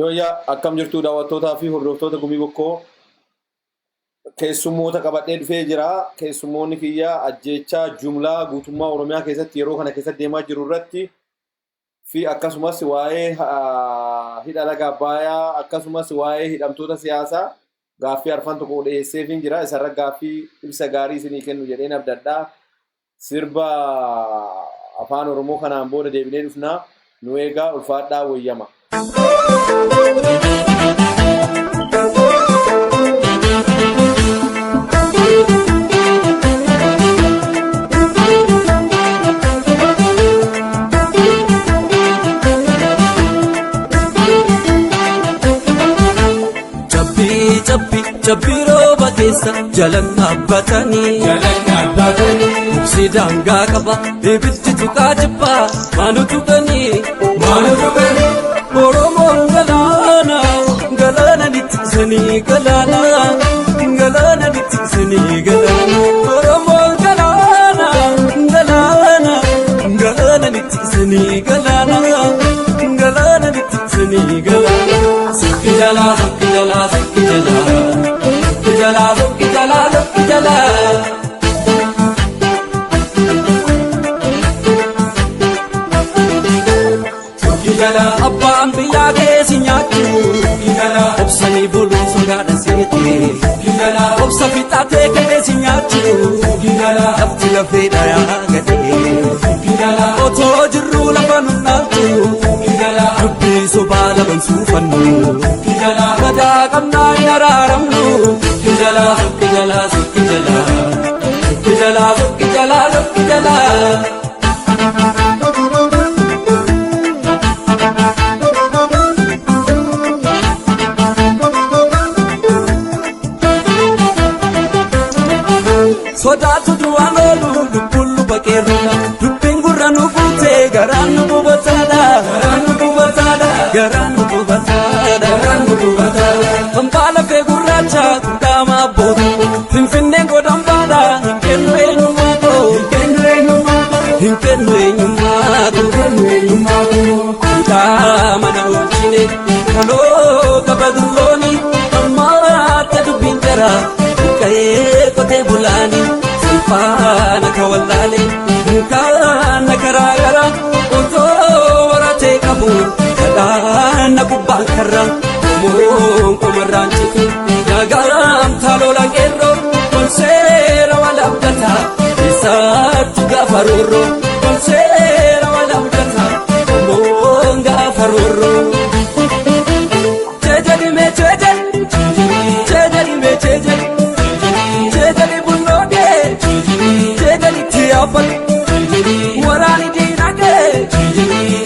Yooyyaa akkam jirtu daawwattootaa fi hordoftoota Gumii Bokkoo keessummoota qabadhee dhufee jira. Keessummoonni kiyya ajjeechaa jumlaa guutummaa Oromiyaa keessatti yeroo kana keessatti deemaa jiru irratti fi akkasumas waa'ee hidha laga Abbaayyaa akkasumas waa'ee hidhamtoota siyaasaa gaaffii arfan tokko dhiyeesseefiin jira. Isarra gaaffii ibsa gaarii isinii kennu jedheen abdadha. Sirba afaan Oromoo kanaan booda deebinee dhufna. Nu eegaa ulfaadhaa wayyama. Cabbii cabbii cabbii rooba keessa jalan dhaabbatanii. Jalan dhaabbatanii. Muksi daangaa qaba ibiddi tuqaa jibbaa maanu tuqanii. Maanu tuqanii. Oromoon galaana galaana littiksanii galaana galaana littiksanii galaana. Oromoon galaana galaana galaana littiksanii galaana galaana littiksanii galaana. Sokki jalaa sokki jalaa sokki jalaa sokki jalaa sokki jalaa sokki jalaa. Abbaan biyyaa keessi nyaachuu obsanii buluu sodaadha seete obsa fixatee keessi nyaachuu lafti lafee dhayaa gadee otoo jirruu lafa nu dhaaltu dubbii sobaa laban suufannu gadaa qabnaa hin araaramnu sokki jalaa sokki jalaa sokki jalaa sokki jalaa sokki jalaa. Sodaatu du'aan oolu lubbuun luba qeerroodha. Dubbiin gurra nu guutee garaan nu gubataadha. Garaan nu gubataadha. Garaan nu gubataadha. Garaan nu gubataadha. Hambaa lafee gurraacha qaama abboota. Finfinneen godhan baadha. Hin kennu eenyummaa koo. Hin kennu eenyummaa koo. Hin kennu eenyummaa koo. Hin kennu eenyummaa koo. Duudhaa mana oolchine kaloo qaba dullooni ammaatti dubbiin jara buqqa'ee qotee bulaani salphaan akka wallaale mukaan karaa gara otoo baratee qabu kadhaan gubbaan karra qomoon qomarraan citu dagaamtaa lola qeerroo ol seera wal abdata isaatti gaafa roorroo ol seera wal abdata qomoon gaafa roorroo. Jejeli mee jejeli jejeli mee jejeli jejeli bulloodee jejeli tiyaafadhu waraani diinagee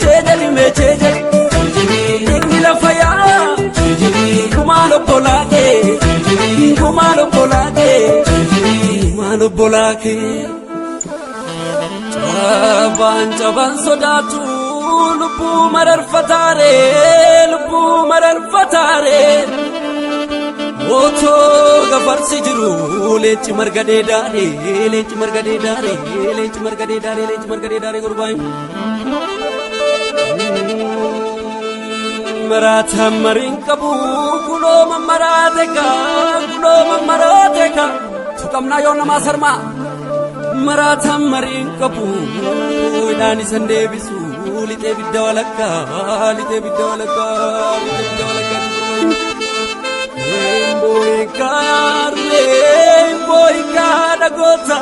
jejeli mee jejeli dhiigni lafa yaa kumaan obbolaakee kumaan obbolaakee kumaan obbolaakee. Cabaan cabaan sodaatu lubbuu mararfataaree lubbuu mararfataaree otoo gafarsi jiru leenci marga dheedaaree leenci marga dheedaaree leenci marga dheedaaree leenci marga dheedaaree gurbaan. Maraataan mariin qabu kunoo mammaraate kaa kunoo mammaraate kaa tuqamnaa yoo namaa sarmaa. Maraataan mariin qabu hidhaan isan deebisu lixee bidda walakkaa lixee bidda walakkaa lixee bidda walakkaa. Imboyinkaa imboyinkaa dhagoota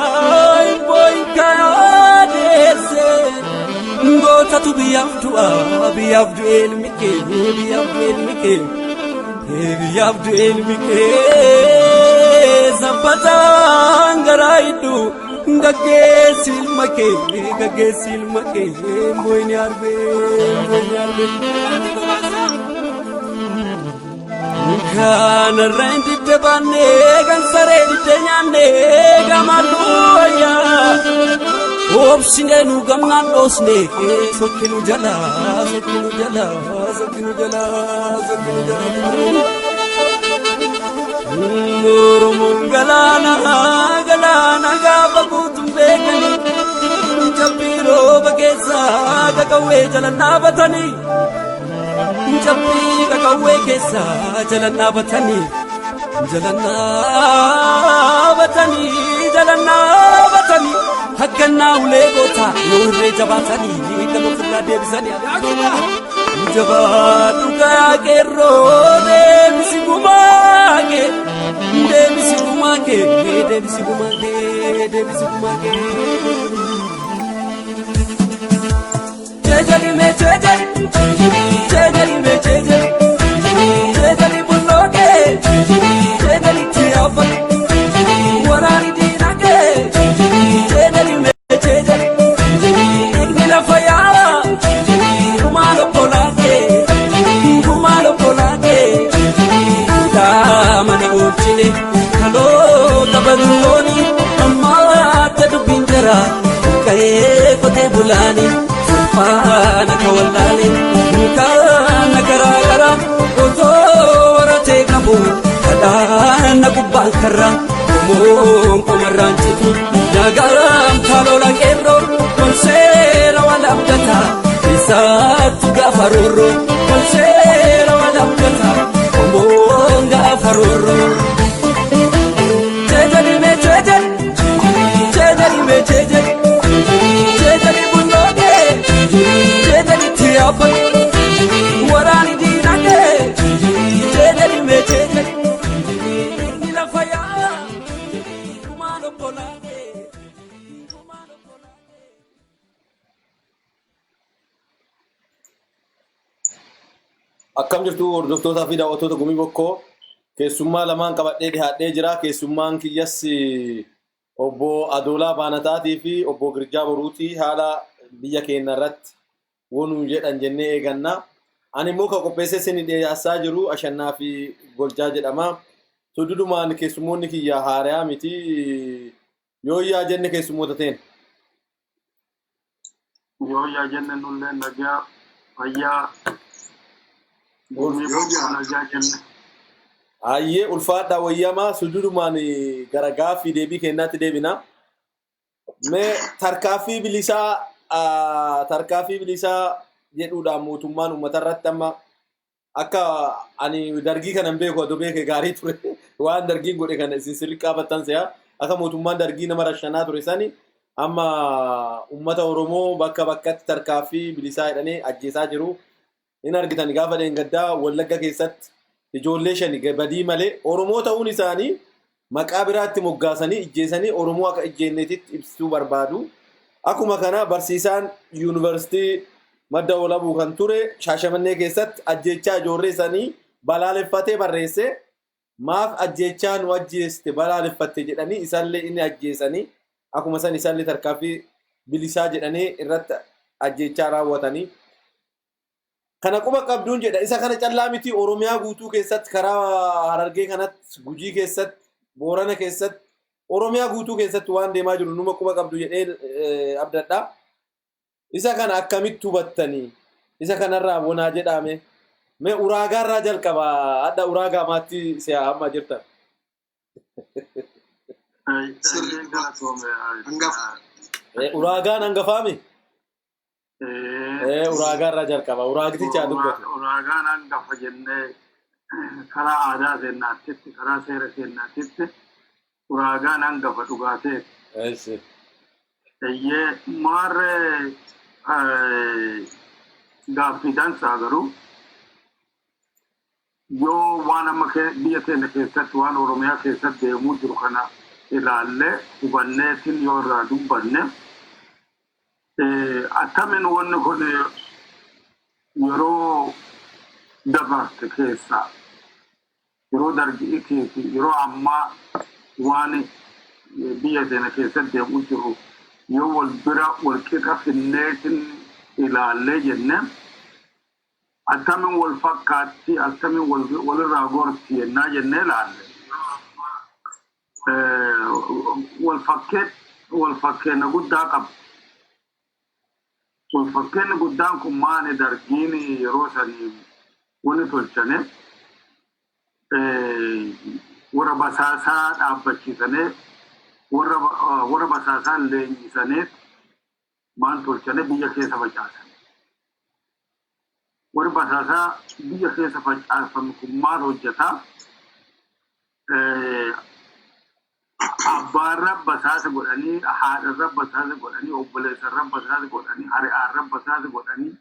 imboyinkaa deesse gootatu biyyaaf du'a biyyaaf du'e ilmi kee biyyaaf du'e ilmi kee. Biyyaaf du'e ilmi kee sabbataan garaa hidhu gaggeessi ilma kee gaggeessi ilma kee mooyini arbee mooyini arbee. Kanarra hin didde baanne kan saree didde nyaanne gamaluu wayyaa. Obsine nu gamnaan dhoosne sokkinu jala sokkinu jala. Sokkinu jala sokkinu jala. Oromoon galaana galaana gaafa guutuun beekanii cabbii rooba keessa qaqawwee jala dhaabatanii cabbii. Qawwee keessa jalan dhaabatanii jalan dhaabatanii jalan dhaabatanii haggannaa ulee goota yoo irree jabaatanii kan ofirraa deebisanii. Jabaadhu gayaa qeerroo, deebisi gumaa kee, deebisi gumaa kee, deebisi gumaa kee, deebisi gumaa kee. Jejeli mee jejeli, jejeli mee jejeli, jejeli bullooqee, jejeli tiyaafa, waraani diinagee, jejeli mee jejeli, dhiigni lafa yaa'a, gumaa lokkolaakee, gumaa lokkolaakee, mana oolchine kaloo taphattooni ammaatti dubbiin jara qa'ee qotee bulaani faana ka wallaale kaana garaa garaa otoo waratee qabu kadhaana gubbaan karra qomoon qomarraan citu nagaan taalola qeerroo konseera wal abdata isaattu gaafa roorroo konseera wal abdata qomoon gaafa roorroo. Jejeli mee jejeli, jejeli mee jejeli, jejeli bulloogee, jejeli tiyaafa, waraani diinagee, jejeli mee jejeli, dhiigni lafa yaa'a, gumaan obbolaagee, gumaan obbolaagee. Akkam jirtu, hordoftootaa fi daawwattoota Gumii Bokkoo? Keessummaa lamaan qabadhee dhiyaadhee jira. Keessummaan kiyyas obbo Adoolaa Baanataatii fi obbo Girjaa Boruutii. Haala biyya keenya irratti wonuu jedhan jennee eeganna. Ani immoo kan qopheessee isin dhiyeessaa jiru Ashannaa fi Goljaa jedhama. Tududumaan keessummoonni kiyya haarayaa miti. Yoo yaa jenne, keessummoota ta'en. Yoo yaa jenne, nullee nagaa fayyaa, Gumii Bokkoo nagaa jenne. Hayyee, ulfaadhaa, wayyamaa. Sududumaan gara gaaffii deebii kennaatti deebina. Mee tarkaaffii bilisaa jedhuudhaan mootummaan uummata irratti amma akka ani dargii kana hin beeku, adoo beeke gaarii ture. Waan dargiin godhe kana isin sirrii qaabattan se'a. Akka mootummaan dargii nama rashanaa ture sani amma uummata Oromoo bakka bakkatti tarkaaffii bilisaa jedhanii ajjeesaa jiru. In argitan, gaafa dheengaddaa Wallagga keessatti ijoollee shani badii malee Oromoo ta'uun isaanii maqaa biraatti moggaasanii ijjeesanii Oromoo akka ijjeenneetitti ibsuu barbaadu. Akkuma kana barsiisaan yuunivarsiitii Madda Olabuu kan ture Shaashamannee keessatti ajjeechaa ijoollee sanii balaaleffatee barreesse, maaf ajjeechaa nu ajjeeste balaaleffatte jedhanii isaallee inni ajjeesanii, akkuma san isaallee tarkaaffii bilisaa jedhanii irratti ajjeechaa raawwatanii. Kana quba qabduun jedha. Isa kana callaa miti, Oromiyaa guutuu keessatti, karaa Harargee kanatti, Gujii keessatti, Boorana keessatti, Oromiyaa guutuu keessatti waan deemaa jiru numa quba qabdu jedhee abdadha. Isa kana akkamitti hubattanii? Isa kanarraa bonaa jedhame. Mee uraagaarraa jalqaba. Adda uraagaa maatti si'a amma jirtan. Sirrii galatoome. Hangafa. Uraagaan hangafaami? Uraagaarraa jalqaba. Uraagticha dubbatu. Uraagaan hangafa jennee karaa aadaa keenyaatitti, karaa seera keenyaatitti uraagaan hangafa dhugaateeti. Eessi. Eeyyee, maarree, gaaffii dansaa. Garuu yoo waan amma biyya keenya keessatti, waan Oromiyaa keessatti deemuu jiru kana ilaallee hubanneetiin yoo irraa dubbanne, akkamiin wanni kun yeroo dabarte keessaa, yeroo dargi'itii fi yeroo ammaa waan biyya keenya keessatti deemuu jiru yoo wal bira wal qixa finneetiin ilaallee jenne, akkamiin wal fakkaatti, akkamiin walirraa gorti jennaa jennee ilaalle, wal fakkeenya guddaa qabdi. Wal fakkeenyi guddaan kun maani? Dargiin yeroo sanii wani tolchane, warra basaasaa dhaabbachiisanii, warra basaasaa leenjisanii, maan tolchane, biyya keessa facaasan. Warri basaasaa biyya keessa facaafame kun maal hojjetaa? Abbaarra basaasa godhanii, haadharra basaasa godhanii, obboleessarra basaasa godhanii, hari'aarra basaasa godhanii,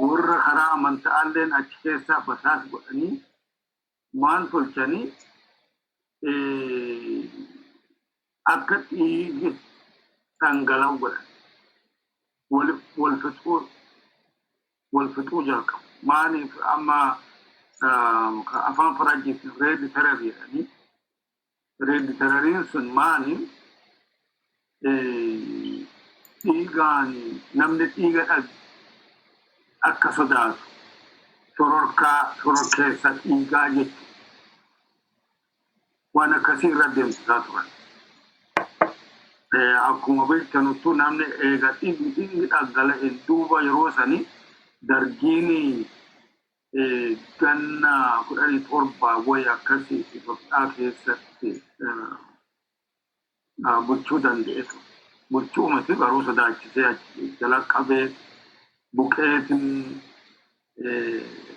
warra karaa amantaalleen achi keessaa basaasa godhanii maal tolchanii akka dhiigi dhangala'u godhan. Wal fixuu jalqabu. Maaliif amma afaan Faranjiitiin red terror jedhanii, red terroriin sun maali? Dhiigaan namni dhiiga dhabe akka sodaatu, shororkaa shororkeessa dhiigaa jechuudha. Waan akkasii irra deemsisaa turan. Akkuma beektanuttu namni eega dhiigni dhangala'een duuba yeroo sanii dargiin ganna 17 wayi akkasii Itoophiyaa keessatti bulchuu danda'e ture. Bulchuu miti, garuu sodaachisee jala qabee buqeetiin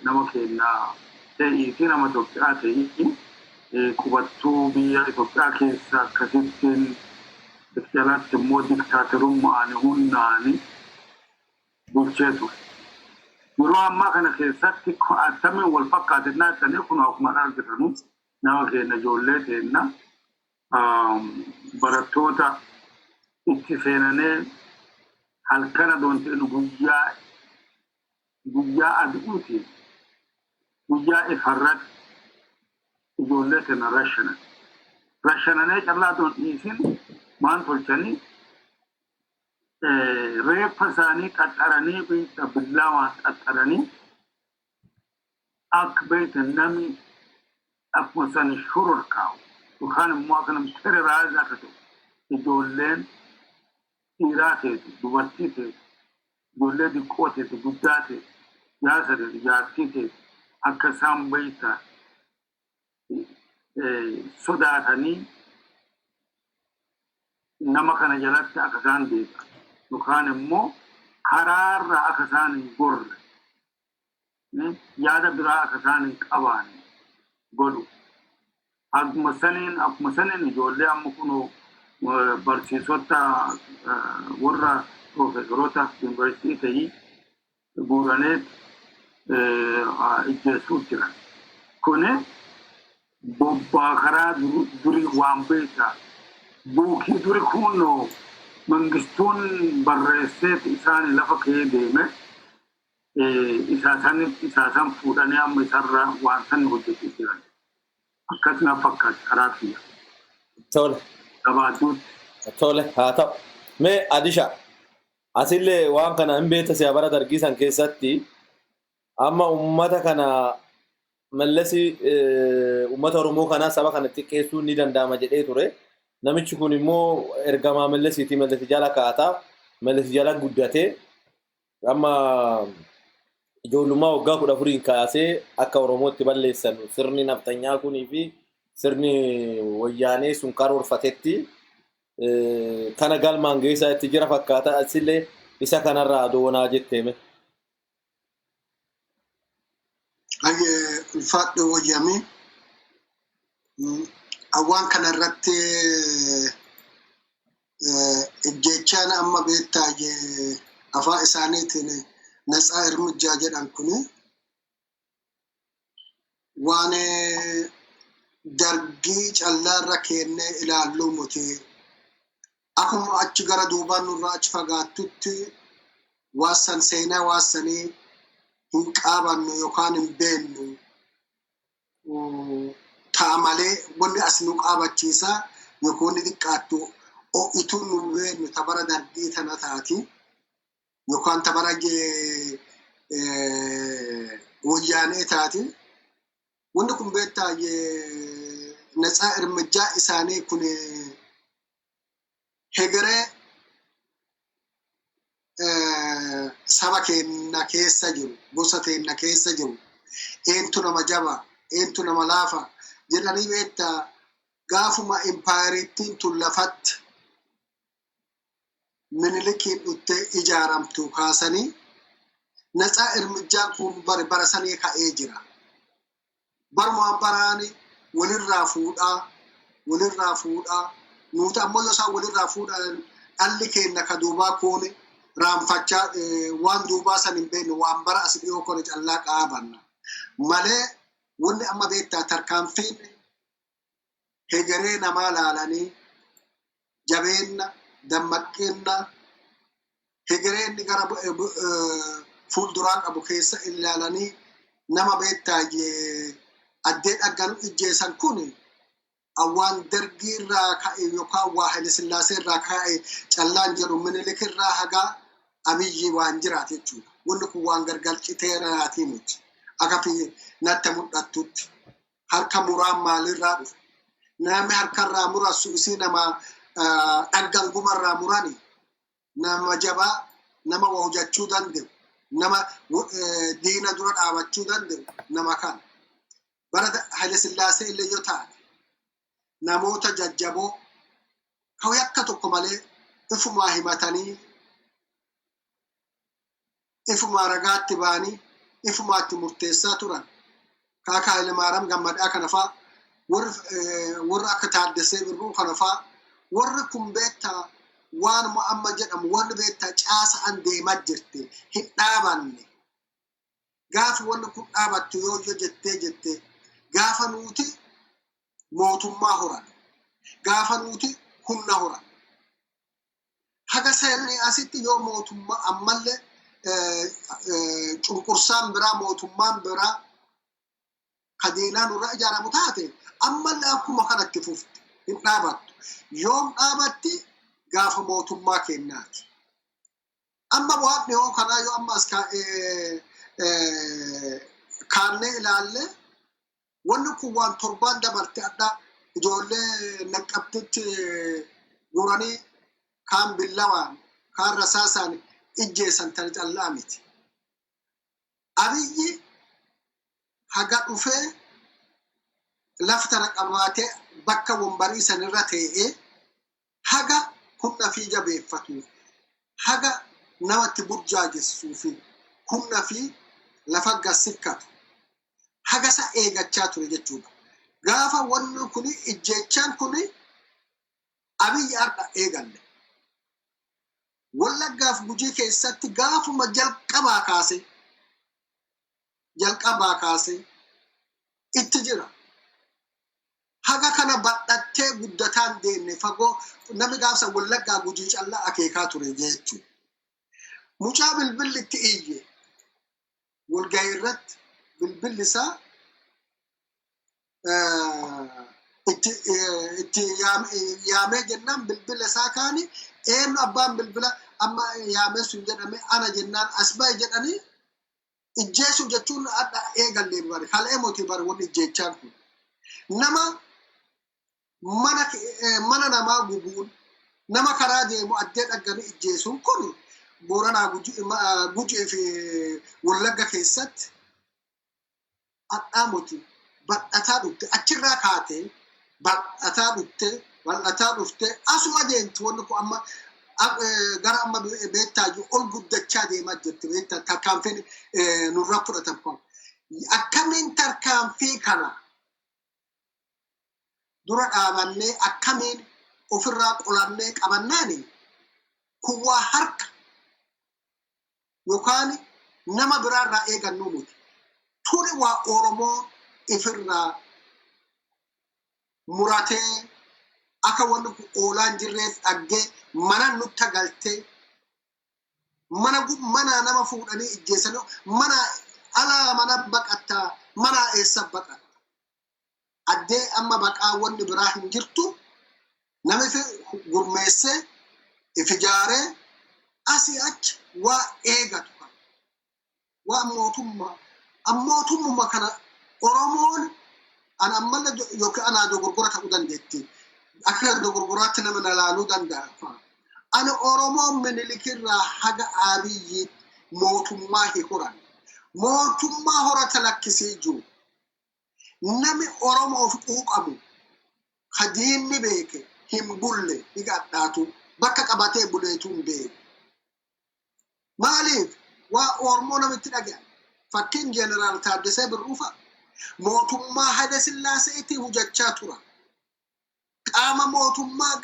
nama kennaa ta'ii fi nama Itoophiyaa ta'ii qubattuu biyya Itoophiyaa keessa akkasittiin jalatti immoo diktaaterummaan humnaani bulchee ture. Yeroo ammaa kana keessatti attamiin wal fakkaate naattanii, kun akkuma argitanu nama keenya, ijoollee teenna, barattoota itti seenanee halkana doonteen guyyaa guyyaa aduutiin guyyaa ifarratti ijoollee teenna rashanan. Rashananee callaa doon dhiisin, maan tolchanii, reeffa isaanii qaxxaranii, beekta, billaawaan qaxxaranii akka, beekta, namni akkuma san shororkaa'u yookaan immoo akka namni terrorize akka ta'u, ijoolleen dhiiraa teetu, dubartii teetu, ijoollee xiqqoo teetu, guddaa teetu, jaarsa teetu, jaartii teetu, akka isaan, beekta, sodaatanii nama kana jalatti akka isaan deebi'an yookaan immoo karaarra akka isaan hin gorre, yaada biraa akka isaan hin qabaanne godhu. Akkuma saniin ijoollee amma kunoo barsiisota, warra piroofeesoroota yuunivarsiitii ta'ii guuranii ijjeessuu jiran. Kuni bobbaa karaa durii waan beektaa. Buukii duri kunoo Mangistuun barreesseet isaan lafa ka'ee deeme isaa san fuudhanii amma isarraa waan san hojjetuu jiran. Akkasuma fakkaata karaa kiyya. Tole. Gabaabduutti. Tole, haa ta'u. Mee Adisha, asillee waan kana hin beekta si'a bara dargii san keessatti amma ummata kana Mallasi ummata Oromoo kana, saba kana xiqqeessuun ni danda'ama jedhee ture. Namichi kun immoo ergamaa Mallasiiti. Mallasi jala kaata. Mallasi jala guddatee amma ijoollummaa waggaa 14n kaasee akka Oromootti balleessan sirni naftanyaa kunii fi sirni wayyaanee sun karoorfatetti kana galmaan geessaa itti jira fakkaata. Asillee isa kanarraa doonaa jetteeme. Hayyee, ulfaadhu wayyamee. Waan kana irratti ejjechaan amma beektaa afaan isaaniitiin ነፃ እርምጃ jedhan kuni waan dargii callaarra keennee ilaalluu muti. Akkuma achi gara duubaan nurraa achi fagaattutti waan seenaa waan sanii hin qaabannu yookaan hin beennu. Ta'a malee wanni as nu qaabachiisa yookaan wanni xiqqaattu ho'ituu nu beennu tabara dargii tana taati. Yookaan tabara wayyaanee taati. Wanni kun beektaa ነፃ እርምጃ isaanii kun hegeree saba keenya keessa jiru, gosa keenya keessa jiru, eentu nama jaba, eentu nama laafa jedhanii, beektaa, gaafuma impaayeriittiin tun lafatti Minilikiin dhuttee ijaaramtu kaasanii Natsaa irmijjaan kun bara sanii ka'ee jira. Barumaan baraani walirraa fuudhaa walirraa fuudhaa nuti ammoo yoo isaan walirraa fuudhan dhalli keenya ka duubaa kun raanfachaa waan duubaa san hin beekne waan bara as dhiyoo kana callaa qaabanna. Malee wanni amma beektaa tarkaanfiin hegeree namaa laalanii jabeenna dammaqinna hegereen gara fuulduraa qabu keessa ilaalanii nama beektaa addee dhaggan ijjeessan kun waan Dargii irraa ka'e yookaan waa Haile Sillaasee irraa ka'e callaan jedhu Minilik irraa hagaa Abiyyi waan jiraate jechuudha. Wanni kun waan gargar citeeraatii miti. Akka natti mul'attutti harka muraan maalirraa dhufe? Namni harkarraa murasu isii nama dhaggan gumarraa murani nama jabaa, nama waa hojjechuu danda'u, nama diina dura dhaabachuu danda'u nama kana. Bara Haile Sillaasee illee yoo taate namoota jajjaboo kan yakka tokko malee ifumaa himatanii, ifumaa ragaatti ba'anii, ifumaatti murteessaa turan. Kaaka Hayilemaariyaam Gammadaa kana fa'aa, warri akka Taaddasee Birruu kana fa'aa, warri kun beektaa waanuma amma jedhamu warri beektaa caasa'an deemaa jirti hin dhaabanne. Gaafa wanni kun dhaabattu yoo jettee jettee gaafa nuti mootummaa horan, gaafa nuti humna horan. Haga seerri asitti yoo mootummaa ammallee cunqursaan biraa mootummaan biraa ka diinaa nurra ijaaramu taate ammallee akkuma kanatti fufti hin dhaabattu. Yoom dhaabatti? Gaafa mootummaa kennaati. Amma waan dhiyoo kanaa yoo amma as kaannee ilaalle wanni kun waan torbaan dabarte adda ijoollee Naqqabtitti guranii kaan billawaan kaan rasaasaan ijjeessan tana callaa miti. Abiyyi haga dhufee lafa tana qabaatee bakka wombarii sanirra tee'ee haga humna fi jabeeffatu, haga namatti burjaajessuu fi humna fi lafa gassikkatu haga isa eegachaa ture jechuudha. Gaafa wanni kuni ijjeechaan kuni Abiyyi har'a eegalle. Wallaggaaf Gujii keessatti gaafuma jalqabaa kaasee itti jira. Haga kana bal'attee guddataan deemne fagoo namni gaafsa Wallaggaa Gujii callaa akeekaa ture jechuudha. Mucaa bilbilli itti iyye walgahii irratti bilbilli isaa itti yaamee jennaan bilbila isaa kaani eenyu abbaan bilbila amma yaamee sun jedhame ana jennaan as bahe jedhanii ijjeessu jechuun adda eegallee bare kalee moti bare wanni ijjeechaan kun nama mana namaa gubuun nama karaa deemu addee dhagganii ijjeesuun kun Booranaa Gujii fi Wallagga keessatti adhaa moti bal'ataa dhufte, achirraa kaatee bal'ataa dhufte, bal'ataa dhufte, asuma deemti. Wanni kun amma gara amma beektaayyuu ol guddachaa deemaa jirti. Beektaa tarkaanfiin nurra fudhatan kun akkamiin tarkaanfii kana dura dhaabannee akkamiin ofirraa qolannee qabannaani kun waa harka yookaan nama biraarraa eegannuu miti. Tuni waa Oromoo ifirraa muratee akka wanni kun oolaa hin jirreef dhaggee mana nutti galtee mana mana nama fuudhanii ijjeessanii mana alaa mana baqattaa mana eessa baqatta? Addee amma baqaa wanni biraa hin jirtu. Namni fi gurmeessee if ijaaree asii achi waa eegatu kana. Waa mootummaa mootummuma kana Oromoon an ammallee yookiin anaa dogoggora ta'uu dandeetti. Akka dogoggoraatti nama na laaluu danda'a. Ani Oromoon Minilikirraa haga Abiyyi mootummaa hin horan. Mootummaa horata lakkisee jiru. Nami Oromoof quuqamu ka diinni beeke hin bulle dhiga adhaatu bakka qabatee buleetu hin beeku. Maaliif? Waa Oromoo namitti dhaga'an. Fakkiin Jeneraal Taaddasee Birruu fa'a. Mootummaa Haile Sillaaseetii hojjechaa turan. Qaama mootummaa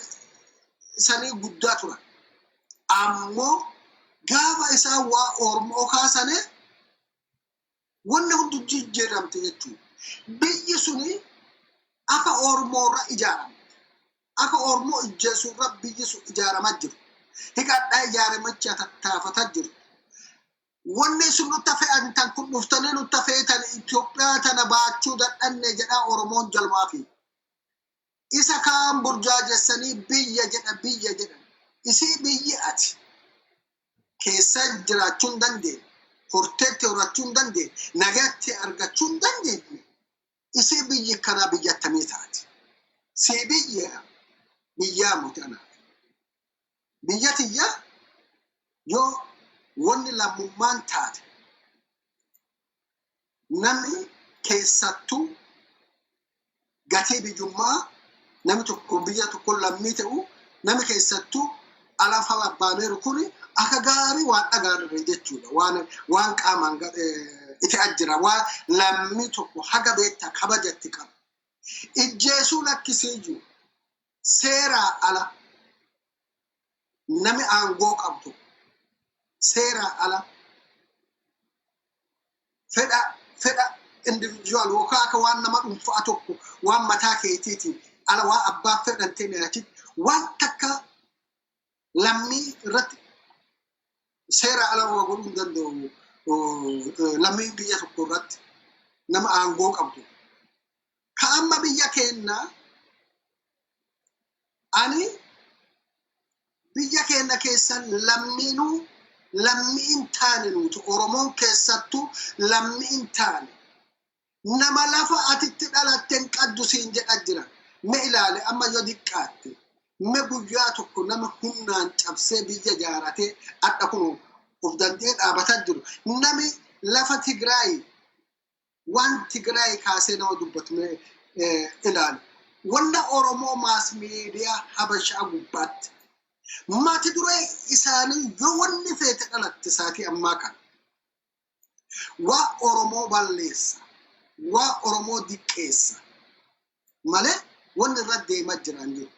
sanii guddaa turan. Ammoo gaafa isaan waa Oromoo kaasane wanni hundi jijjiiramte jechuudha. Biyyi suni akka Oromoorra ijaaramte. Akka Oromoo ijjeesuurra biyyi sun ijaaramaa jiru. Hiqadhaa ijaaramachaa tattaafataa jiru. Wanni isin nutti fe'an tan kun dhuftanii nutti feetan Itoophiyaa tana baachuu dadhanne jedhaa Oromoon jalmaa fi isa kaan burjaajessanii biyya jedha biyya jedhan. Isii biyyi ati keessa jiraachuu hin dandeenye, horteetti horachuu hin dandeenye, nagaatti argachuu hin dandeenye. Isii biyyi kanaa biyya akkamii taati? Sii biyya biyyaa miti anaaf. Biyya tiyya yoo wanni lammummaan taate namni keessattuu gatii biyyummaa namni tokko biyya tokko lammii ta'u namni keessattuu alafa abbaaneeru kun akka gaarii waan dhagaarre jechuudha. Waan qaamaan itti ajjira. Waan lammii tokko haga beektaa kabajatti qaba. Ijjeesuu lakkisee jiru seeraa ala nami aangoo qabdu seeraa ala fedha individual yookaan akka waan nama dhuunfaa tokko waan mataa keetiitiin ala waan abbaa fedhan ta'e achitti waan takka lammii irratti seera ala waa godhuu hin danda'u lammii biyya tokko irratti nama aangoo qabdu. Ka amma biyya keenna ani biyya keenya keessa lammiinuu lammii hin taane nuti Oromoon keessattuu lammii hin taane nama lafa atitti dhalatte hin qaddu siin jedha jira. Me ilaale amma yoo diqqaatte me guyyaa tokko nama humnaan cabsee biyya jaaratee adha kun of danda'ee dhaabataa jiru. Nami lafa Tigraay waan Tigraay kaasee nama dubbatu mee ilaali. Wanna Oromoo mass media Habashaa gubbaatti mati duree isaanii yoo wanni feete dhalatte isaatii ammaa kana. Waa Oromoo balleessa, waa Oromoo diqqeessa malee wanni irra deemaa jiran jiru.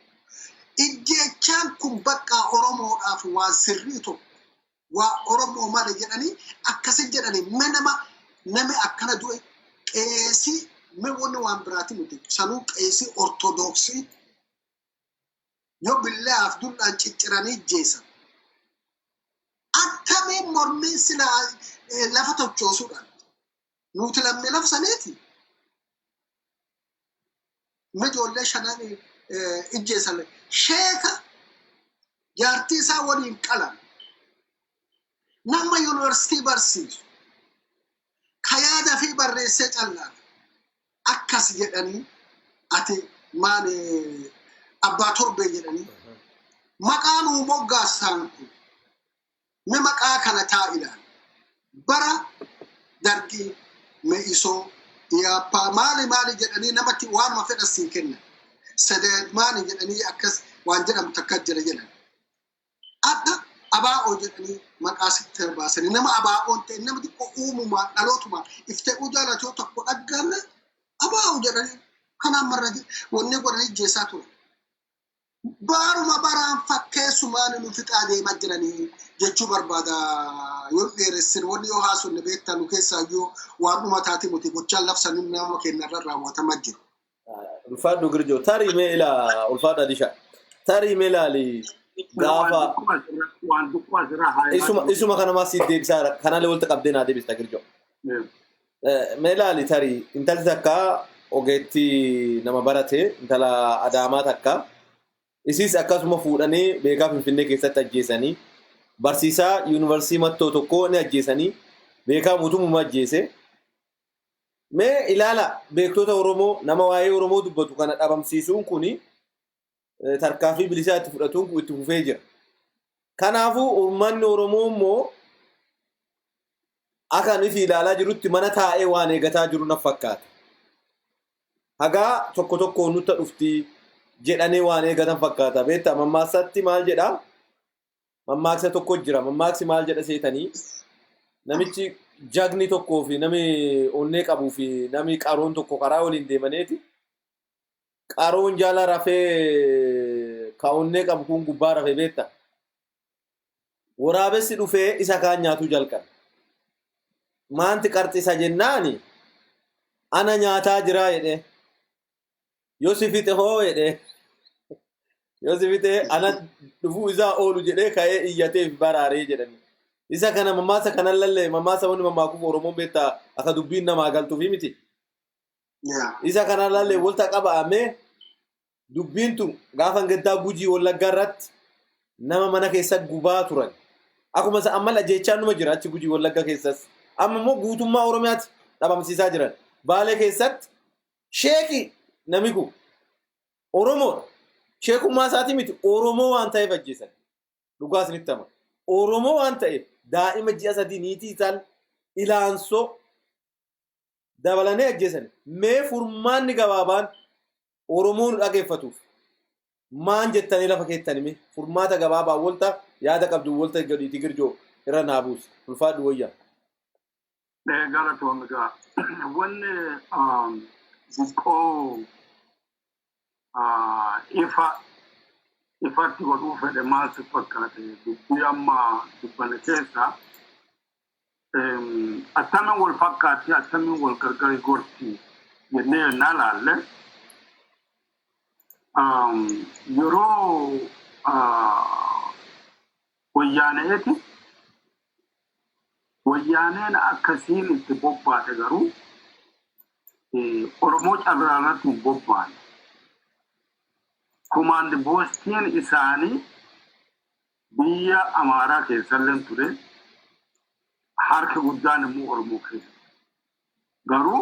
Ijjeechaan kun bakka Oromoodhaaf waan sirrii tokko waa Oromoo malee jedhanii akkasi jedhanii me nama nami akkana du'e qeesii me wanni waan biraati miti sanuu qeesii Ortodoksii yoo billaaf dul'aan cicciranii ijjeessan. Akkamiin mormiin silaa lafa tochoosuudhaan nuti lammii lafa saniiti. Me ijoollee shanan ijjeessan sheeka jaartii isaa waliin qalan nama yuunivarsiitii barsiisu ka yaada fi barreessee callaatu akkas jedhanii ati maal abbaa torbee jedhanii maqaa nuu moggaasaan kun me maqaa kana taa ilaali. Bara Dargii Me'isoo Iyaappaa maali maali jedhanii namatti waanuma fedhan sii kennan. Sadeed maali jedhanii akkas waan jedhamu takka jira jedhan. Adda abaa'oo jedhanii maqaa sitti baasanii nama abaa'oon ta'e nama xiqqoo uumumaan dhalootumaan iftee jaalatoo tokko dhaggaanne abaa'oo jedhanii kanaan marra wanni godhanii ijjeessaa ture. Baruma baraan fakkeessumaan nu fixaa deemaa jiranii jechuu barbaada. Yoo dheeressin wanni yoo haasofne beektaa nu keessaa iyyuu waan dhuma taate nuti gochaan labsanii nama keenyarra raawwatamaa jiru. Ulfaadhu Girjoo, tarii mee ilaa ulfaadhu Adisha. Tarii mee ilaali gaafa Waan xiqqoo asirraa haa isuma kanamaa siif deebisaa kanaalee walitti qabdee naa deebista Girjoo. Mee ilaali tarii intalli takka ogeettii nama barate intala Adaamaa takka isiis akkasuma fuudhanii beekaa Finfinnee keessatti ajjeesanii barsiisaa yuunivarsiitii Mattoo tokko ni ajjeesanii beekaa mootummaa ajjeese. Mee ilaala beektota Oromoo nama waa'ee Oromoo dubbatu kana dhabamsiisuun kuni tarkaanfii bilisaa itti fudhatuun kun itti fufee jira. Kanaafuu uummanni Oromoo immoo akka nuti ilaalaa jirutti mana taa'ee waan eegataa jiru na fakkaata. Hagaa tokko tokko nutti dhufti jedhanii waan eegatan fakkaata. Beektaa mammaaksatti maal jedhaa? Mammaaksa tokko jira. Mammaaksi maal jedha seetanii? Namichi jagni tokkoo fi nami onnee qabuu fi nami qaroon tokko karaa waliin deemaneeti. Qaroon jala rafee ka onnee qabu kun gubbaa rafee beekta. Waraabessi dhufee isa kaan nyaatuu jalqabe. Maanti qarxisa jennaani ana nyaataa jiraa jedhee. Yoo si fixe hoo jedhee. Yoo si fixe ana dhufuu isaa oolu jedhee ka'ee iyyatee fi baraaree jedhani. Isa kana mammaasa kanan lallee mammaasa wanni mammaakuuf Oromoon beektaa akka dubbiin namaa galtuufi miti. Isa kana lallee walta qabamee dubbiin tun gaafa gaddaa Gujii Wallaggaa irratti nama mana keessa gubaa turan. Akkuma isa amma ajjeechaan numa jira achi Gujii Wallaggaa keessas. Amma immoo guutummaa Oromiyaatti dhabamsiisaa jiran. Baalee keessatti sheeki nami kun Oromoodha. Sheekummaa isaatii miti, Oromoo waan ta'eef ajjeesan. Dhugaa isinitti hama. Oromoo waan ta'eef daa'ima ji'a 3 niitii isaan ilaansoo dabalanii ajjeesan. Mee furmaanni gabaabaan Oromoo nu dhageeffatuuf maan jettanii lafa keettani mee furmaata gabaabaa wolta yaada qabdu wolta gadiitii girjoo irra naa buusi. Ulfaadhu wayyaa. Galatoom egaa wanni xiqqoo ifa ifatti godhuu fedhe maal si fakkaate? Dubbii amma dubbanne keessa attamiin wal fakkaatti, attamiin wal gargari gorti jennee yennaa laalle, yeroo wayyaaneeti wayyaaneen akkasiin itti bobbaate garuu Oromoo carraa irratti hin bobbaane. Command postiin isaanii biyya Amaaraa keessallee ture, harki guddaan immoo Oromoo keessa. Garuu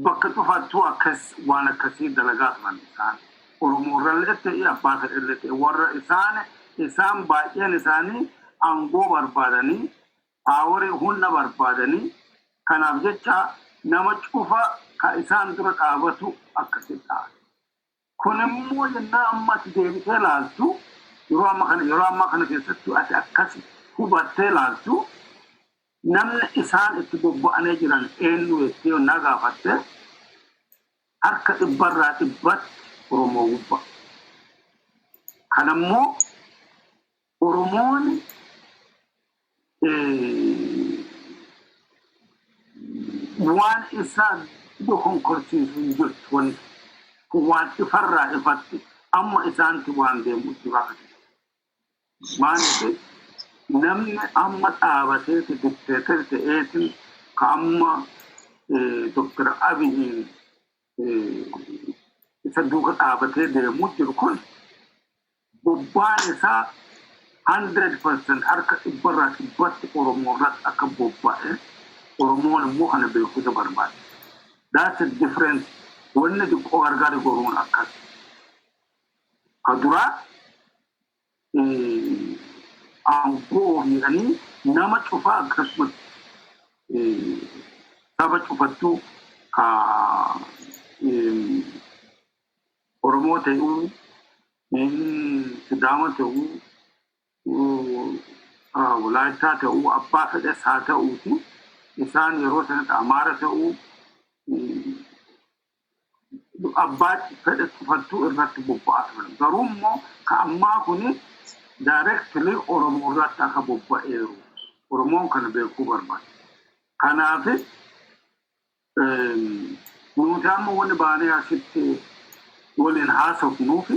bakka cufattuu akkas waan akkasii dalagaa turan isaan. Oromoo irrallee ta'e, abbaa fedhellee ta'e, warra isaan baay'een isaanii aangoo barbaadanii, power humna barbaadanii, kanaaf jecha nama cufa ka isaan dura dhaabatu akkasitti dha'a. Kun immoo yennaa amma ati deebitee laaltu, yeroo ammaa kana keessattuu ati akkas hubattee laaltu, namni isaan itti bobba'anii jiran eenyu jettee yennaa gaafatte, harka dhibbarraa dhibbatti Oromoo gubbaa. Kanammoo Oromoon waan isaa dokonkorsiisu hin jirtu. Wanti kun waan ifarraa ifatti amma isaanti waan deemu jira. Maaliif namni amma dhaabateeti dictator ta'eetiin ka amma Dr. Abiyyiin isa duuka dhaabatee deemuu jiru kun bobbaan isaa 100% harka dhibbarraa dhibbatti Oromoo irratti akka bobba'e Oromoon immoo kana beekuutu barbaada. That's the difference. Wanni xiqqoo gargar goruun akkas. Ka duraa aangoo jedhanii nama cufaa akkasumas saba cufattuu ka Oromoo ta'uu, Sidaama ta'uu, Walaayittaa ta'uu, abbaa fedhes haa ta'uuti isaan yeroo sanatti Amaara ta'uu, abbaa fedhe cufattuu irratti bobba'aa turan. Garuu immoo ka ammaa kuni directly Oromoo irratti akka bobba'eeru Oromoon kana beekuu barbaada. Kanaaf nuti amma wanni baanee asitti waliin haasofnuufi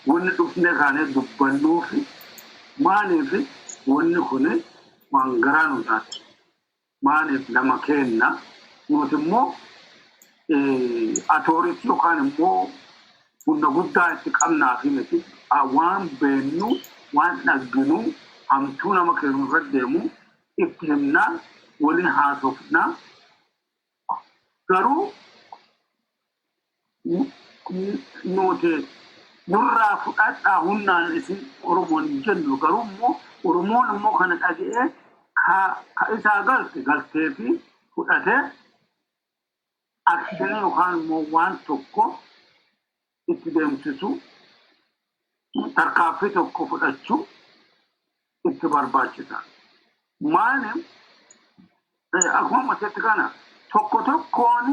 wanni dhufnee kaanee dubbannuufi maaliif wanni kun waan garaa nu taate. Maaliif nama kenna nuti immoo authority yookaan immoo humna guddaa itti qabnaa fi miti, waan beennu, waan dhagginu, hamtuu nama kennu irra deemu itti himnaa, waliin haasofnaa. Garuu nuti nurraa fudhadhaa humnaan isin Oromoon hin jennu. Garuu immoo Oromoon immoo kana dhaga'ee ka isaa galte galtee fi fudhatee action yookaan immoo waan tokko itti deemsisu, tarkaaffii tokko fudhachuu Itti barbaachisa. Maali, akkuma ammasetti kana tokko tokkoon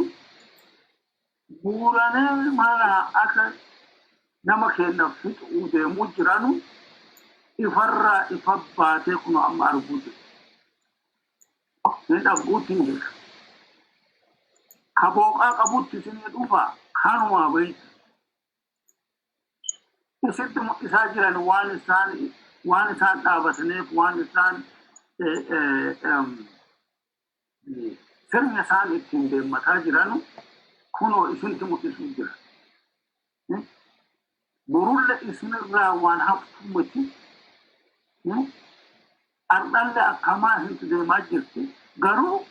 guuranee mana akka nama keenya fixuu deemuu jiranu ifarraa ifa baatee kun amma arguu jiru. Inni dhagguutti hin jiru. Ka booqaa qabutti isinii dhufa kanumaa beektu. Isitti mul'isaa jiran waan isaan dhaabataniif, waan isaan sirna isaan ittiin deemmataa jiran kunoo isintti mul'isuu jira. Borulle isinirraa waan haftu miti. Ardhalle akkamaa isintti deemaa jirti. Garuu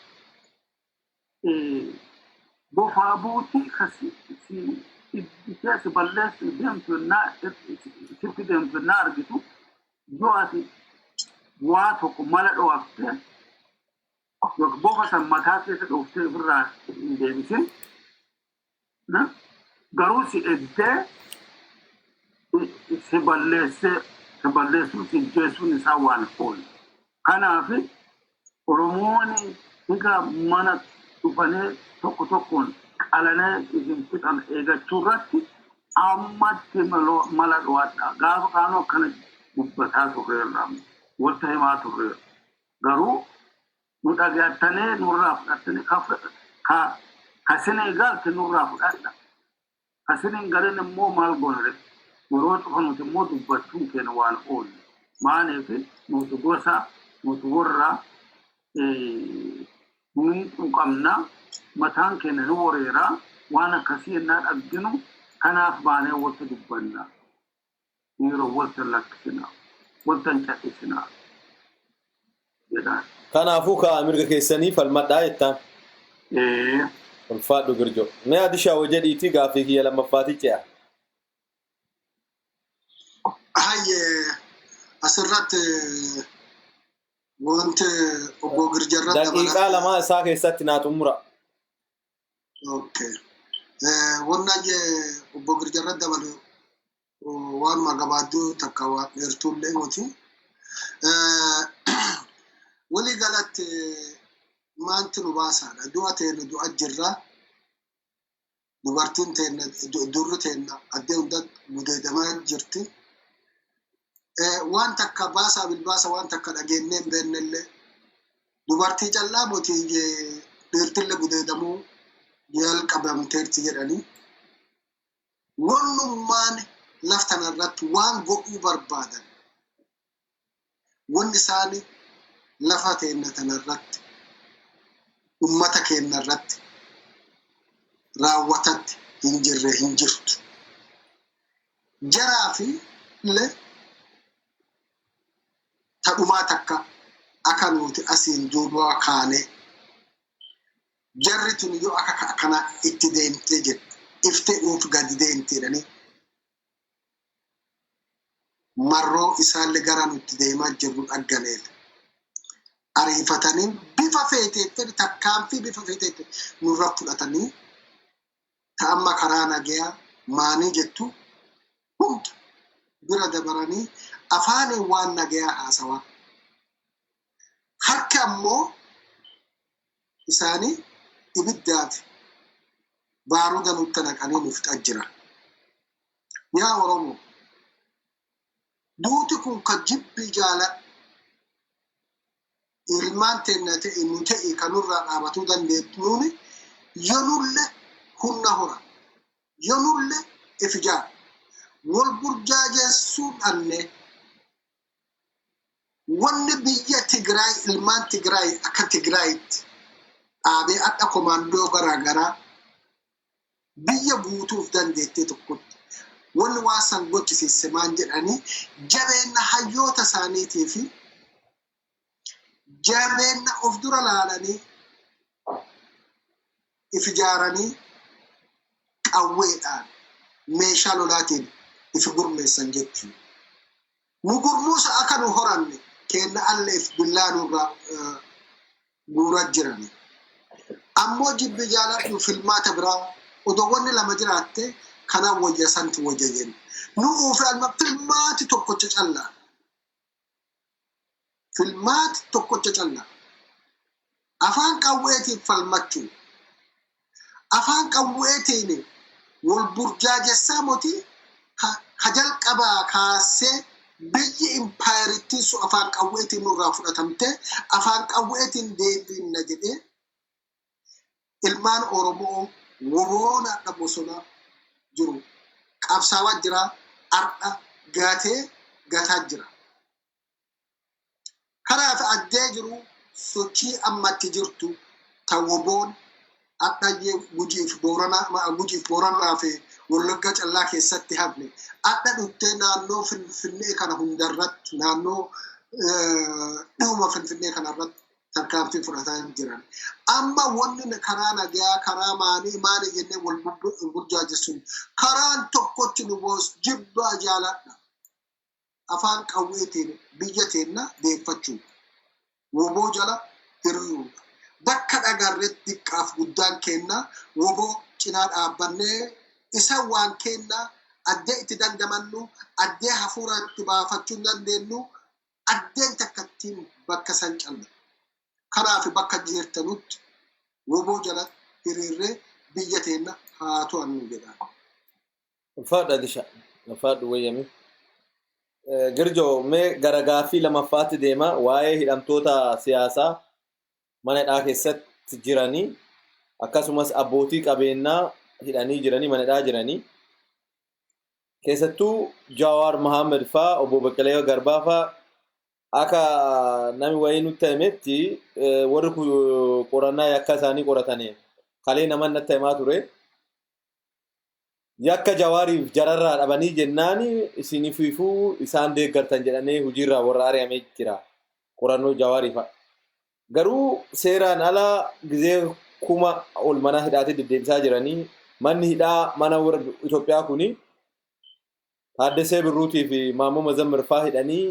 bofaa buutii kasi si iddisee si balleessu deemtu sitti deemtu naa argitu, yoo ati waa tokko mala dhooftee yookiin bofa san mataa keessa dhooftee ofirraa hin deebisin, garuu si eddee si balleessee si balleessuun si jeessuun isaa waan oolu. Kanaaf Oromoon egaa mana dhufanii tokko tokkoon qalanee isin fixan eegachuu irratti ammatti mala dho'adha. Gaafa kaanuu akkana dubbataa turreerra, wanta himaa turreerra. Garuu nu dhagaattanii nurraa fudhattanii ka sinii galte nurraa fudhadha. Ka siniin galin immoo maal goonare? Yeroo cufa nuti immoo dubbachuun keenya waan oolu. Maaliif, nuti gosa, nuti warra ni quuqamna, mataan keenya ni wareera waan akkasii yennaa dhagginu. Kanaaf baanee wanta dubbanna. Yeroo wanta lakkisina, wanta hin callisina jedhaan. Kanaafuu ka'a mirga keessanii falmadhaa jettaan. Ee. Ulfaadhu, Girjo. Mee Adishaa jedhiitii gaaffii kiyya lammaffaati ce'a. Hayyee, asirratti wanti obbo Girjarra Daqiiqaa 2 isaa keessatti naa xumura. Okay. Wanna obbo Girjarra dabalu waanuma gabaadduu takka, waan dheertuullee miti. Walii galatti maanti nu baasaadha? Du'a teenya du'a jirra. Dubartiin teenya, durri teenya addee hunda gudeedamaa jirti. Waan takka baasaa bilbaasa waan takka dhageennee hin beennellee, dubartii callaa moti, dhiirtillee gudeedamuu jalqabamteerti jedhanii. Wannummaan laf tanarratti waan godhuu barbaadan, wanni isaani lafa teenna tanarratti ummata keenya irratti raawwatatti hin jirre hin jirtu. Jaraa fi illee tadhumaa takka akka nuti asiin duuba kaanee jarri tun yoo akka akkana itti deemtee jette iftee uuf gadi deemte jedhanii marroo isaallee gara nutti deemaa jirru dhagganeef ariifatanii bifa feeteetti takkaanfii bifa feeteetti nurra fudhatanii ta'amma karaa nagayaa maanii jettu hunda bira dabaranii afaaniin waan nagayaa haasawaa, harki ammoo isaanii ibiddaa fi baaruda nutti naqanii nu fixaa jiran. Yaa Oromoo, duuti kun ka jibbii jaaladhu ilmaan teenna ta'e nu ta'e kanurraa dhaabatuu dandeettuuni. Yonulle humna hora, yonulle if ijaara, wal burjaajessuu dhanne. Wanni biyya Tigraay, ilmaan Tigraay akka Tigraayitti dhaabee adha komaandoo garaa garaa biyya guutuuf dandeettee tokkotti wanni waan san gochisiisse maan jedhanii, jabeenna hayyoota isaaniitii fi jabeenna of dura laalanii if ijaaranii qawweedhaan meeshaa lolaatiin if gurmeessan jechuudha. Nu gurmuusa akka nu horanne kenna alleef billaa nurraa guuraa jirani. Ammoo jibbi jaaladhu filmaata biraa odoo wanni lama jiraatte kanaan wayya santu wayya jenna. Nu uufe alma filmaati tokkocha callaa. Filmaati tokkocha callaa. Afaan qawweetiin falmachuu. Afaan qawweetiin wal burjaajessaa moti ka jalqabaa kaasee biyyi impaayerittiin sun afaan qawweetiin nurraa fudhatamte, afaan qawweetiin deebinna jedhee ilmaan Oromoo woboon har'a bosona jiru qabsaawaa jira, har'a gatee gataa jira. Kanaaf addee jiru sochii ammatti jirtu ta woboon hadhayyee Gujiif Booranaa, Gujiif Booranaa fi Wallagga callaa keessatti hafne hadha dhuttee naannoo Finfinnee kana hundarratti, naannoo dhuma Finfinnee kanarratti tarkaanfii fudhataa jiran. Amma wanni karaa nagayaa, karaa maanii maali jennee wal burjaajessuun karaan tokkotti nu boos jibbaa jaaladha. Afaan qawweetiin biyya teenna deeffachuu. Woboo jala hiriiruudha. Bakka dhagarretti xiqqaaf guddaan kenna woboo cinaa dhaabbannee isa waan kenna addee itti dandamannu, addee hafuura itti baafachuu hin dandeenyu, addeen takkattiin bakka san calla. Kanaaf bakka jirtanutti woboo jala hiriirree biyya teenna haa to'annu jedha. Ulfaadha Disha. Ulfaadhu wayyami. Girjoo, mee gara gaaffii lamaffaatti deema, waa'ee hidhamtoota siyaasaa mana hidhaa keessatti jiranii, akkasumas abbootii qabeenyaa hidhanii jiranii mana hidhaa jiranii, keessattuu Jawaar Mohaammed faa, obbo Baqqalee Garbaa faa. Akka namni wayii nutti himetti, warri qorannaa yakka isaanii qoratanii kalee nama natti himaa ture. Yakka Jawaariif jararraa dhabanii jennaan isiniifuu isaan deeggartan jedhanii hojiirraa warra ari'amee jira. Qorannoo Jawaarii fa'a. Garuu seeraan ala gizee 1000 ol mana hidhaatti deddeebisaa jiranii, manni hidhaa mana warra Itoophiyaa kuni Taaddasee Birruutii fi Maammoo Mazammir faa hidhanii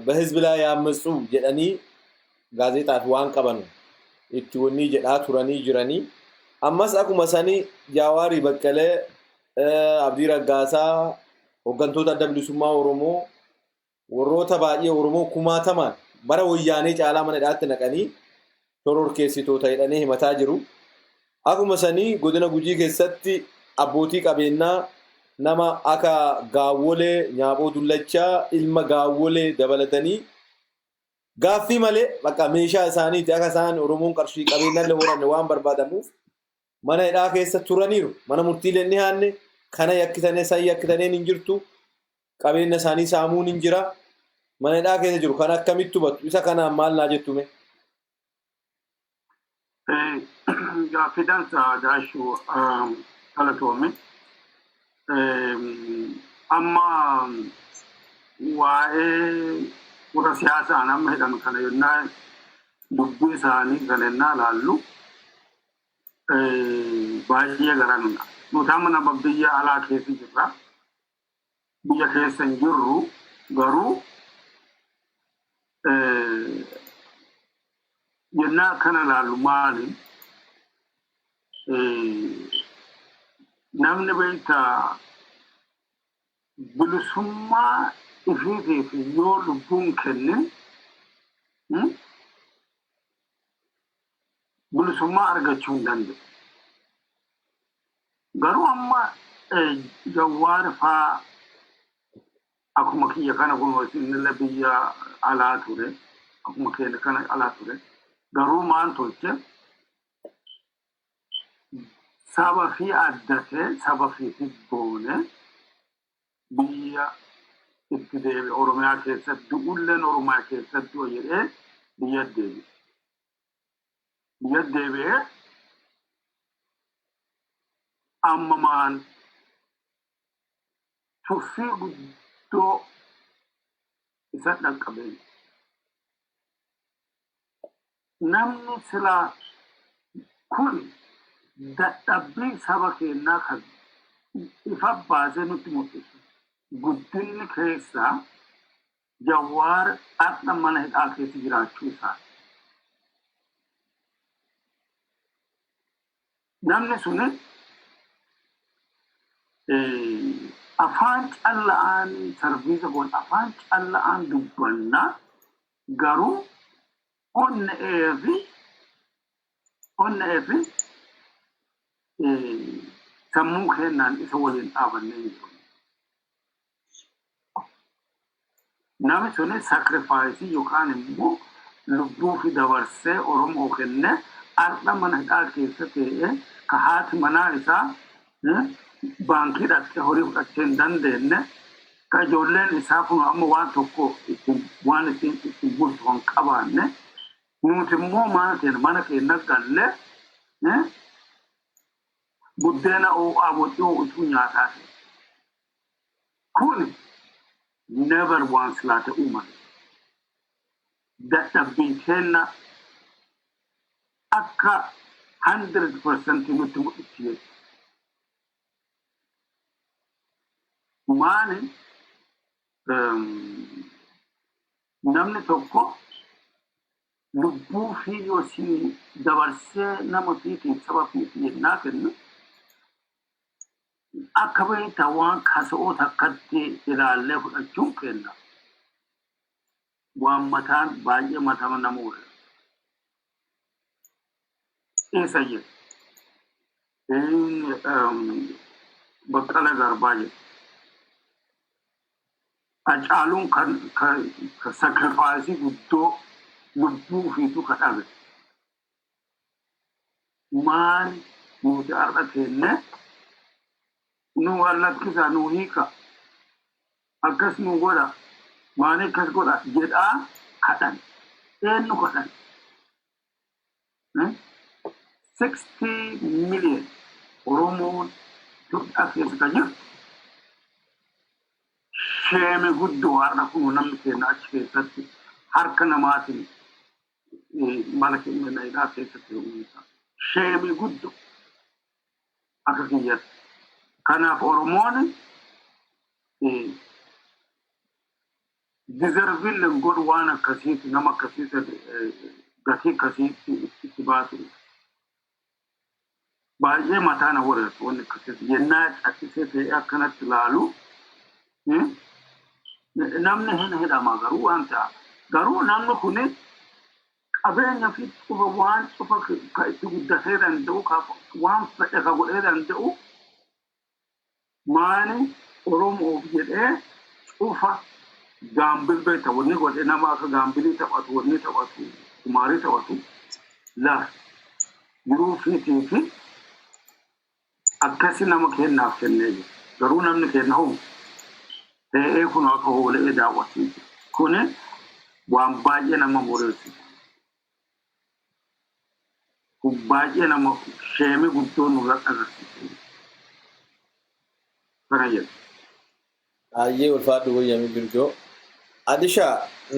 በህዝብ ላይ ያመፁ jedhanii gaazexaa fi waan qaban itti wanni jedhaa turanii jiranii. Ammas akkuma sanii Jawaarii, Baqqalee, Abdii Raggaasaa, hooggantoota Adda Bilisummaa Oromoo, warroota baay'ee Oromoo kumaatamaan bara wayyaanee caalaa mana hidhaatti naqanii shororkeessitoota jedhanii himataa jiru. Akkuma sanii godina Gujii keessatti abbootii qabeenyaa nama akka Gaawwolee, Nyaaboo Dullachaa, ilma Gaawwolee dabalatanii gaaffii malee bakka meeshaa isaaniiti akka isaan Oromoon qarshii qabeenyallee horanne waan barbaadamuuf mana hidhaa keessa turaniiru. Mana murtiilee ni haanne kana yakkitanii san yakkitanii hin jirtu. Qabeenya isaanii saamuun hin jira. Mana hidhaa keessa jiru. Kan akkamitti hubattu? Isa kanaan maal naa jettume? Gaaffii dansaa Daashuu, galatoome. Amma waa'ee warra siyaasaan amma hidhame kana yennaa dubbii isaanii kana yennaa ilaallu baay'ee garanudha. Nuti amma nama biyya alaa keessa jirra. Biyya keessa hin jirru, garuu yennaa akkana ilaallu maali? Namni beektaa bilisummaa ifiitiif yoo lubbuun kenne bilisummaa argachuu hin danda'u. Garuu amma Jawaar faa akkuma kiyya kana kun innillee biyya alaa ture, akkuma keenya kana alaa ture, garuu maan tolche? Saba fi addatee saba fi boone biyya itti deebi, Oromiyaa keessatti du'ulleen Oromiyaa keessatti du'a jedhee biyya deebi'e. Biyya deebi'ee amma maan tuffii guddoo isa dhaqqabee namni silaa kun dadhabbii saba keenyaa kan ifa baasee nutti mul'isu guddinni keessaa Jawaar har'a mana hidhaa keessa jiraachuu isaa. Namni suni Afaan calla'aan sarbiisa goon, afaan calla'aan dubbannaa, garuu onnee fi sammuu keenyaan isa waliin dhaabannee jiru. Namni suni sacrifice yookaan immoo lubbuu fi dabarsee Oromoo kenne, har'a mana hidhaa keessa ta'ee, ka haati manaa isaa baankii dhaqxee horii fudhachuu hin dandeenye, ka ijoolleen isaa kun amma waan tokko waan ittiin bultu hin qabaanne, nuti immoo mana keenya gallee buddeena ho'aa boccuu utuu nyaataa ta'e. Kun never waan silaa ta'uu malee. Dadhabbiin keenya akka 100% nutti mul'isu jechuudha. Maali, namni tokko lubbuu fi yoo si dabarsee nama fiitiif saba fiitiif yennaa kennu, akka beektaa waan kasa'oo takkatti ilaallee fudhachuun kenna. Waan mataan baay'ee matama nama weera. Isa jedhu. Baqqala Garbaa jedhu. Hacaaluun kan sacrifice guddoo lubbuu ofiitu ka dhabe. Maali, nuti har'a kenne nu lakkisa, nu hiika, akkas nu godha, maali akkas godha jedhaa kadhan. Eenyu kadhan? 60 million Oromoon Itoophiyaa keessa kan jirtu, shame guddoo har'a kun namni keenya achi keessatti harka namaatiin mana keenya hidhaa keessatti uumisa. Shame guddoo akka kiyyatti. Kanaaf Oromoon deserve illee godhu waan akkasiiti, nama akkasiiti gatii akkasiitti itti baasu. Baay'ee mataa na wareersu wanni akkasiiti. Yennaa callisee ta'ee akkanatti ilaalu, namni hin hidhama garuu waan ta'a. Garuu namni kun qabeenya fi cufa waan cufa ka itti guddatee danda'u, waan fedhe ka godhee danda'u, maani Oromoof jedhee cufa gamble beekta, wanni godhe nama akka gamble taphatu, wanni taphatu, kumaarii taphatu, lafa jiruu fiitii fi akkasi nama kennaaf kennee jira. Garuu namni kenna hoo ta'ee kun akka hoolee daawwatiiti. Kuni waan baay'ee nama boreessu. Kun baay'ee nama shame guddoo nurratti agarsiisa. Kana jedhu. Baay'ee ulfaadhu, Wayyamii Girjoo. Adisha,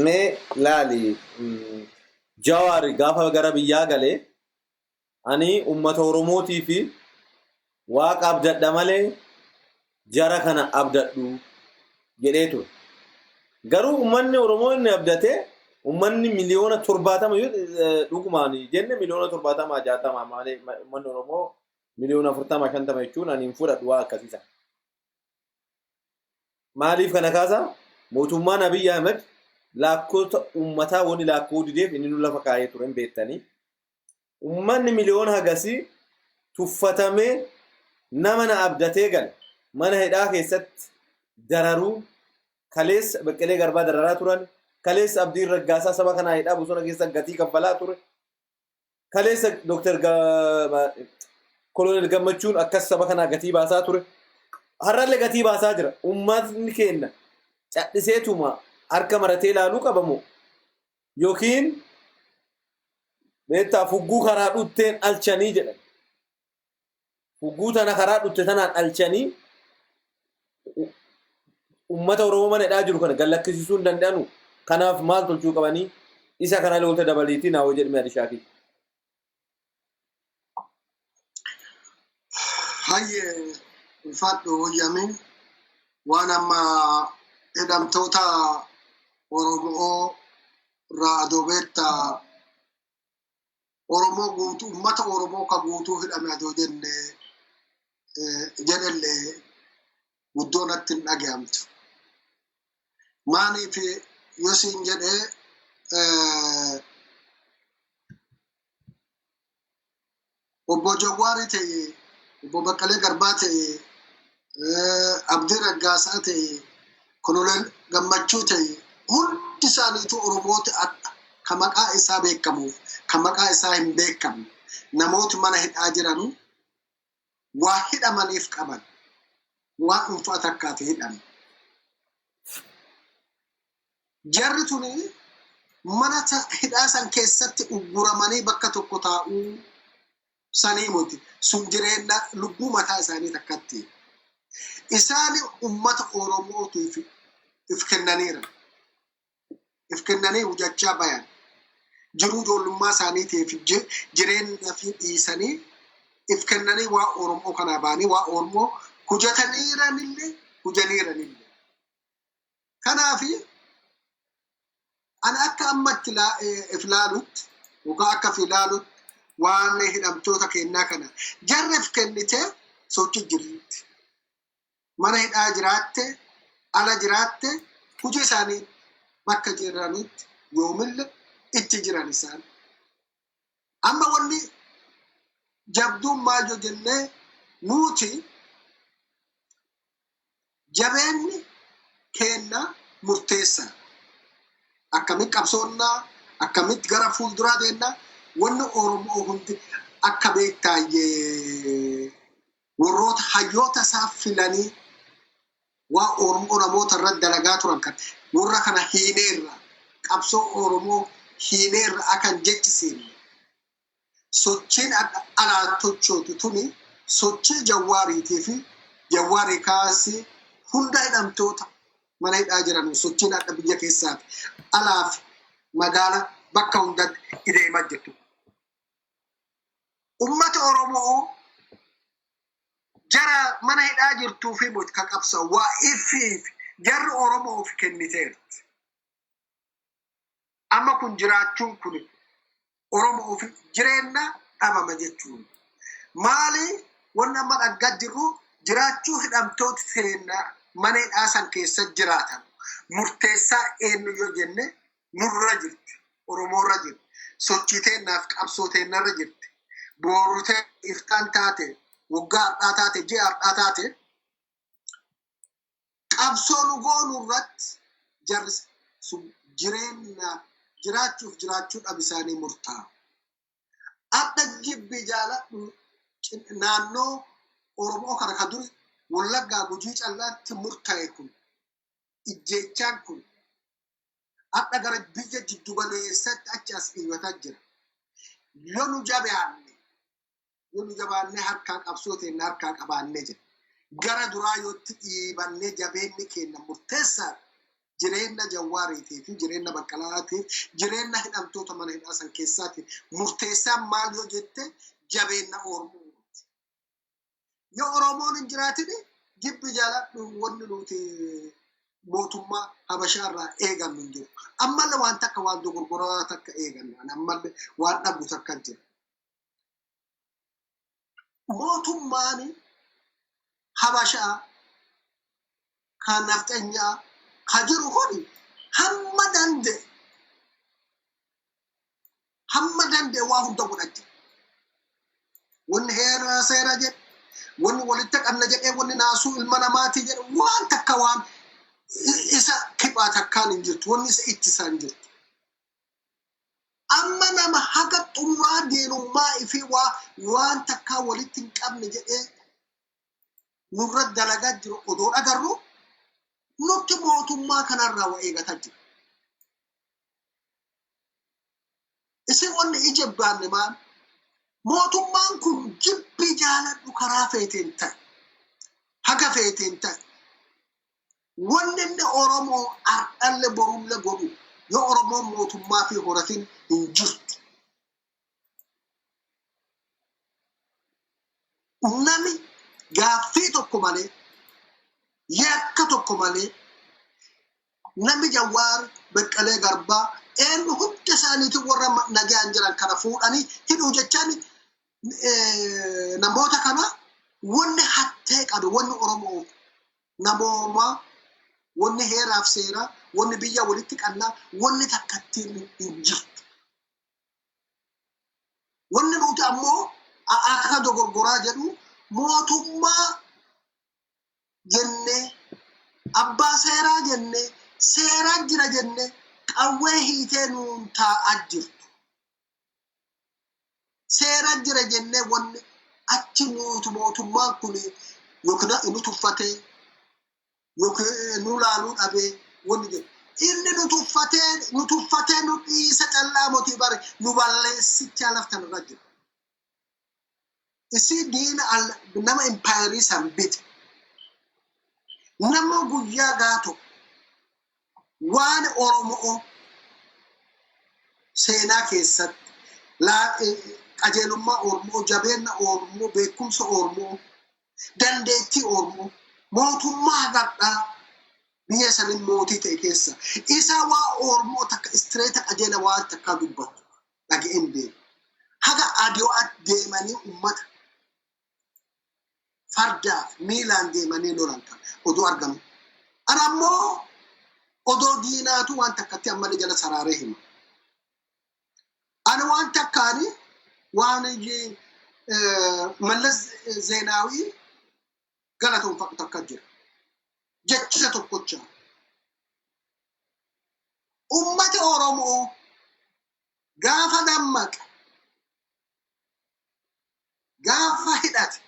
mee laali, Jawaar gaafa gara biyyaa galee, ani ummata Oromootii fi Waaqa abdadha malee jara kana abdadhu jedhee ture. Garuu uummanni Oromoo inni abdate, uummanni 70 miliyoona yoo dhugumaan jenne, 70 miliyoona 60 malee, uummanni Oromoo 40 miliyoona 50 jechuun ani hin fudhadhu waa akkasiisa. Maaliif kana kaasa? Mootummaan Abiyyi Ahmed lakkoofsa uummataa wani laakkoo dideef inni nu lafa kaa'ee ture hin beektanii. Uummanni miliyoona hagasii tuffatamee nama na abdatee gale mana hidhaa keessatti dararuu, kaleessa Beqqelee Garbaa dararaa turan, kaleessa Abdiin Raggaasaa saba kanaa hidhaa bosona keessa gatii kaffalaa ture, kaleessa Dooktar Kolonel Gammachuun akkas saba kanaa gatii baasaa ture, har'allee gatii baasaa jira. Uummatni keenya cadhiseetuma harka maratee ilaaluu qabamoo, yookiin beektaa fugguu karaa dhutteen alchanii jedhan, fugguu tana karaa dhutte tanaan alchanii ummata Oromoo mana hidhaa jiru kana gallakkisiisuu hin danda'anu? Kanaaf maal tolchuu qabanii? Isa kana loolta dabaliitii naa hojjedhame, Adishaakii. Hayyee, ulfaadhu Wayyamii. Waan amma hidhamtoota Oromoo irraa adoo beektaa Oromoo guutuu, ummata Oromoo ka guutuu hidhame adoo jenne jedhellee. Guddoo natti hin dhaga'amtu. Maaliif yoo siin jedhee, obbo Jawwaari ta'e, obbo Baqqalee Garbaa ta'e, Abdii Raggaasaa ta'e, Koloneel Gammachuu ta'e, hundi isaaniitu Oromoota adda ka maqaa isaa beekamuuf ka maqaa isaa hin beekamne namooti mana hidhaa jiranu waa hidhamaniif qaban, waan dhuunfaa takkaaf hidhame. Jarri tuni mana hidhaa san keessatti ugguramanii bakka tokko taa'uu sanii miti. Sun jireenya lubbuu mataa isaanii takkatti. Isaan ummata Oromootiif if kennaniira. If kennanii hojjechaa bayan. Jiruu ijoollummaa isaaniitiif jireenya fi dhiisanii if kennanii waa Oromoo kanaa ba'anii waa Oromoo hojjetaniiranillee hojjaniiranillee. Kanaafi ani akka ammatti if laalutti yookaan akka if ilaalutti waan hidhamtoota kennaa kana jarri if kennitee sochii jirti. Mana hidhaa jiraatte, ala jiraatte, hojii isaanii bakka jiranitti yoomillee itti jiran isaan. Amma wanni jabduun maal yoo jennee, nuti jabeenni kenna murteessaa. Akkamitti qabsoonnaa, akkamitti gara fuulduraa deemnaa, wanni Oromoo hundi akka beektaayyee warroota hayyoota isaa filanii waa Oromoo namoota irratti dalagaa turan kan warra kana hiineerra, qabsoo Oromoo hiineerra akan jechisiifne. Sochiin alaa tochootu tuni sochii Jawwaariitii fi Jawwaarii kaasii hunda hidhamtoota mana hidhaa jiran, sochiin adda biyya keessaa fi alaa fi magaala bakka hundatti ideemaa jirtu. Ummata Oromoo jara mana hidhaa jirtuu fi ka qabsa waa ifiif jarri Oromoof kenniteerti. Amma kun jiraachuun kun Oromoof jireenya dhabama jechuun. Maali, wanni amma dhaggaa jirru jiraachuu hidhamtoota seenaa mana hidhaa san keessa jiraatan murteessaa eenyu yoo jenne, nurra jirti. Oromoorra jirti. Sochii teennaaf qabsoo teennarra jirti. Boorutee iftaan taate, waggaa har'aa taate, ji'a har'aa taate, qabsoo nu goonu irratti jarri sun jireenya jiraachuuf jiraachuu dhabu isaanii murtaa'a. Adda jibbi jaaladhu naannoo Oromoo kana ka duri Wallaggaa, Gujii callaatti murtaa'e kun, ijjeechaan kun adda gara biyya jiddu galeessatti achi as dhiibataa jira. Yoo nu jabaanne, harkaa qabsoo teenna harkaa qabaannee jira. Gara duraa yootti dhiibannee jabeenni keenya murteessaadha. Jireenya Jawwaariitii fi jireenya Baqqalaatiif, jireenya hidhamtoota mana hidhaa san keessaatiif murteessaan maal yoo jette, jabeenya Oromooti. Yoo Oromoon hin jiraatin, jibbi jaaladhu, wanni nuti mootummaa Habashaa irraa eegannu hin jiru. Ammallee waan takka, waan dogoggoraa takka eegannu. Ammallee waan dhabu takka jira. Mootummaan Habashaa kan nafxanyaa ka jiru kun hamma danda'e waa hunda godhacha. Wanni heera seera jedhe, wanni walitti qabna jedhee, wanni naasuu ilma namaatii jedhe, waan takka waan isa kiphaa takkaan hin jirtu, wanni isa ittisaa hin jirtu. Amma nama haga xumuraa diinummaa ifii waa waan takkaa walitti hin qabne jedhee nurra dalagaa jiru odoo agarru, nutti mootummaa kanarraa wa eegataa jira. Isin wanni ija baanne maal? Mootummaan kun jibbii jaaladhu, karaa feeteen ta'e, haga feeteen ta'e, wanni inni Oromoo ardhalle borulle godhu yoo Oromoon mootummaa fi horatin hin jirtu. Nami gaaffii tokko malee, yakka tokko malee, namni Jawwaar, Baqqalee Garbaa, eenyu hunda isaaniitiin warra nagaan jiran kana fuudhanii hidhuu jechaan namoota kana wanni hattee qabe, wanni Oromoo Namoomaa wanni heeraaf seeraa, wanni biyya walitti qannaa, wanni takkattiin hin jirtu. Wanni nuti ammoo akka dogoggoraa jedhu mootummaa jennee, abbaa seeraa jennee, seeraa jira jennee qawwee hiitee nuun taa'aa jirtu. Seera jira jennee wanni achi nuti mootummaan kun yookiin nu tuffatee yookiin nu laaluu dhabee wanni jedhu. Inni nu tuffatee, nu tuffatee nu dhiisa callaa motii bare nu balleessichaa laftan irra jira. Isii diina nama impaayerii san bite. Nama guyyaa gaatoo waan Oromoo seenaa keessatti qajeelummaa Oromoo, jabeenya Oromoo, beekumsa Oromoo, dandeettii Oromoo, mootummaa hagadhaa biyya saniin mootii ta'e keessa isa waa Oromoo takka istireeta qajeela waan takkaa dubbattu dhaga'een beeku. Haga Adiyoo deemanii ummata fardaaf miilaan deemanii lolan kan odoo argamu. Ana ammoo odoo diinaatu waan takkatti ammallee jala saraaree hima. Ani waan takkaani waan Mallas Zeenaawii galatoonfadhu takka jira. Jecha tokkocha. Ummati Oromoo gaafa dammaqe, gaafa hidhate,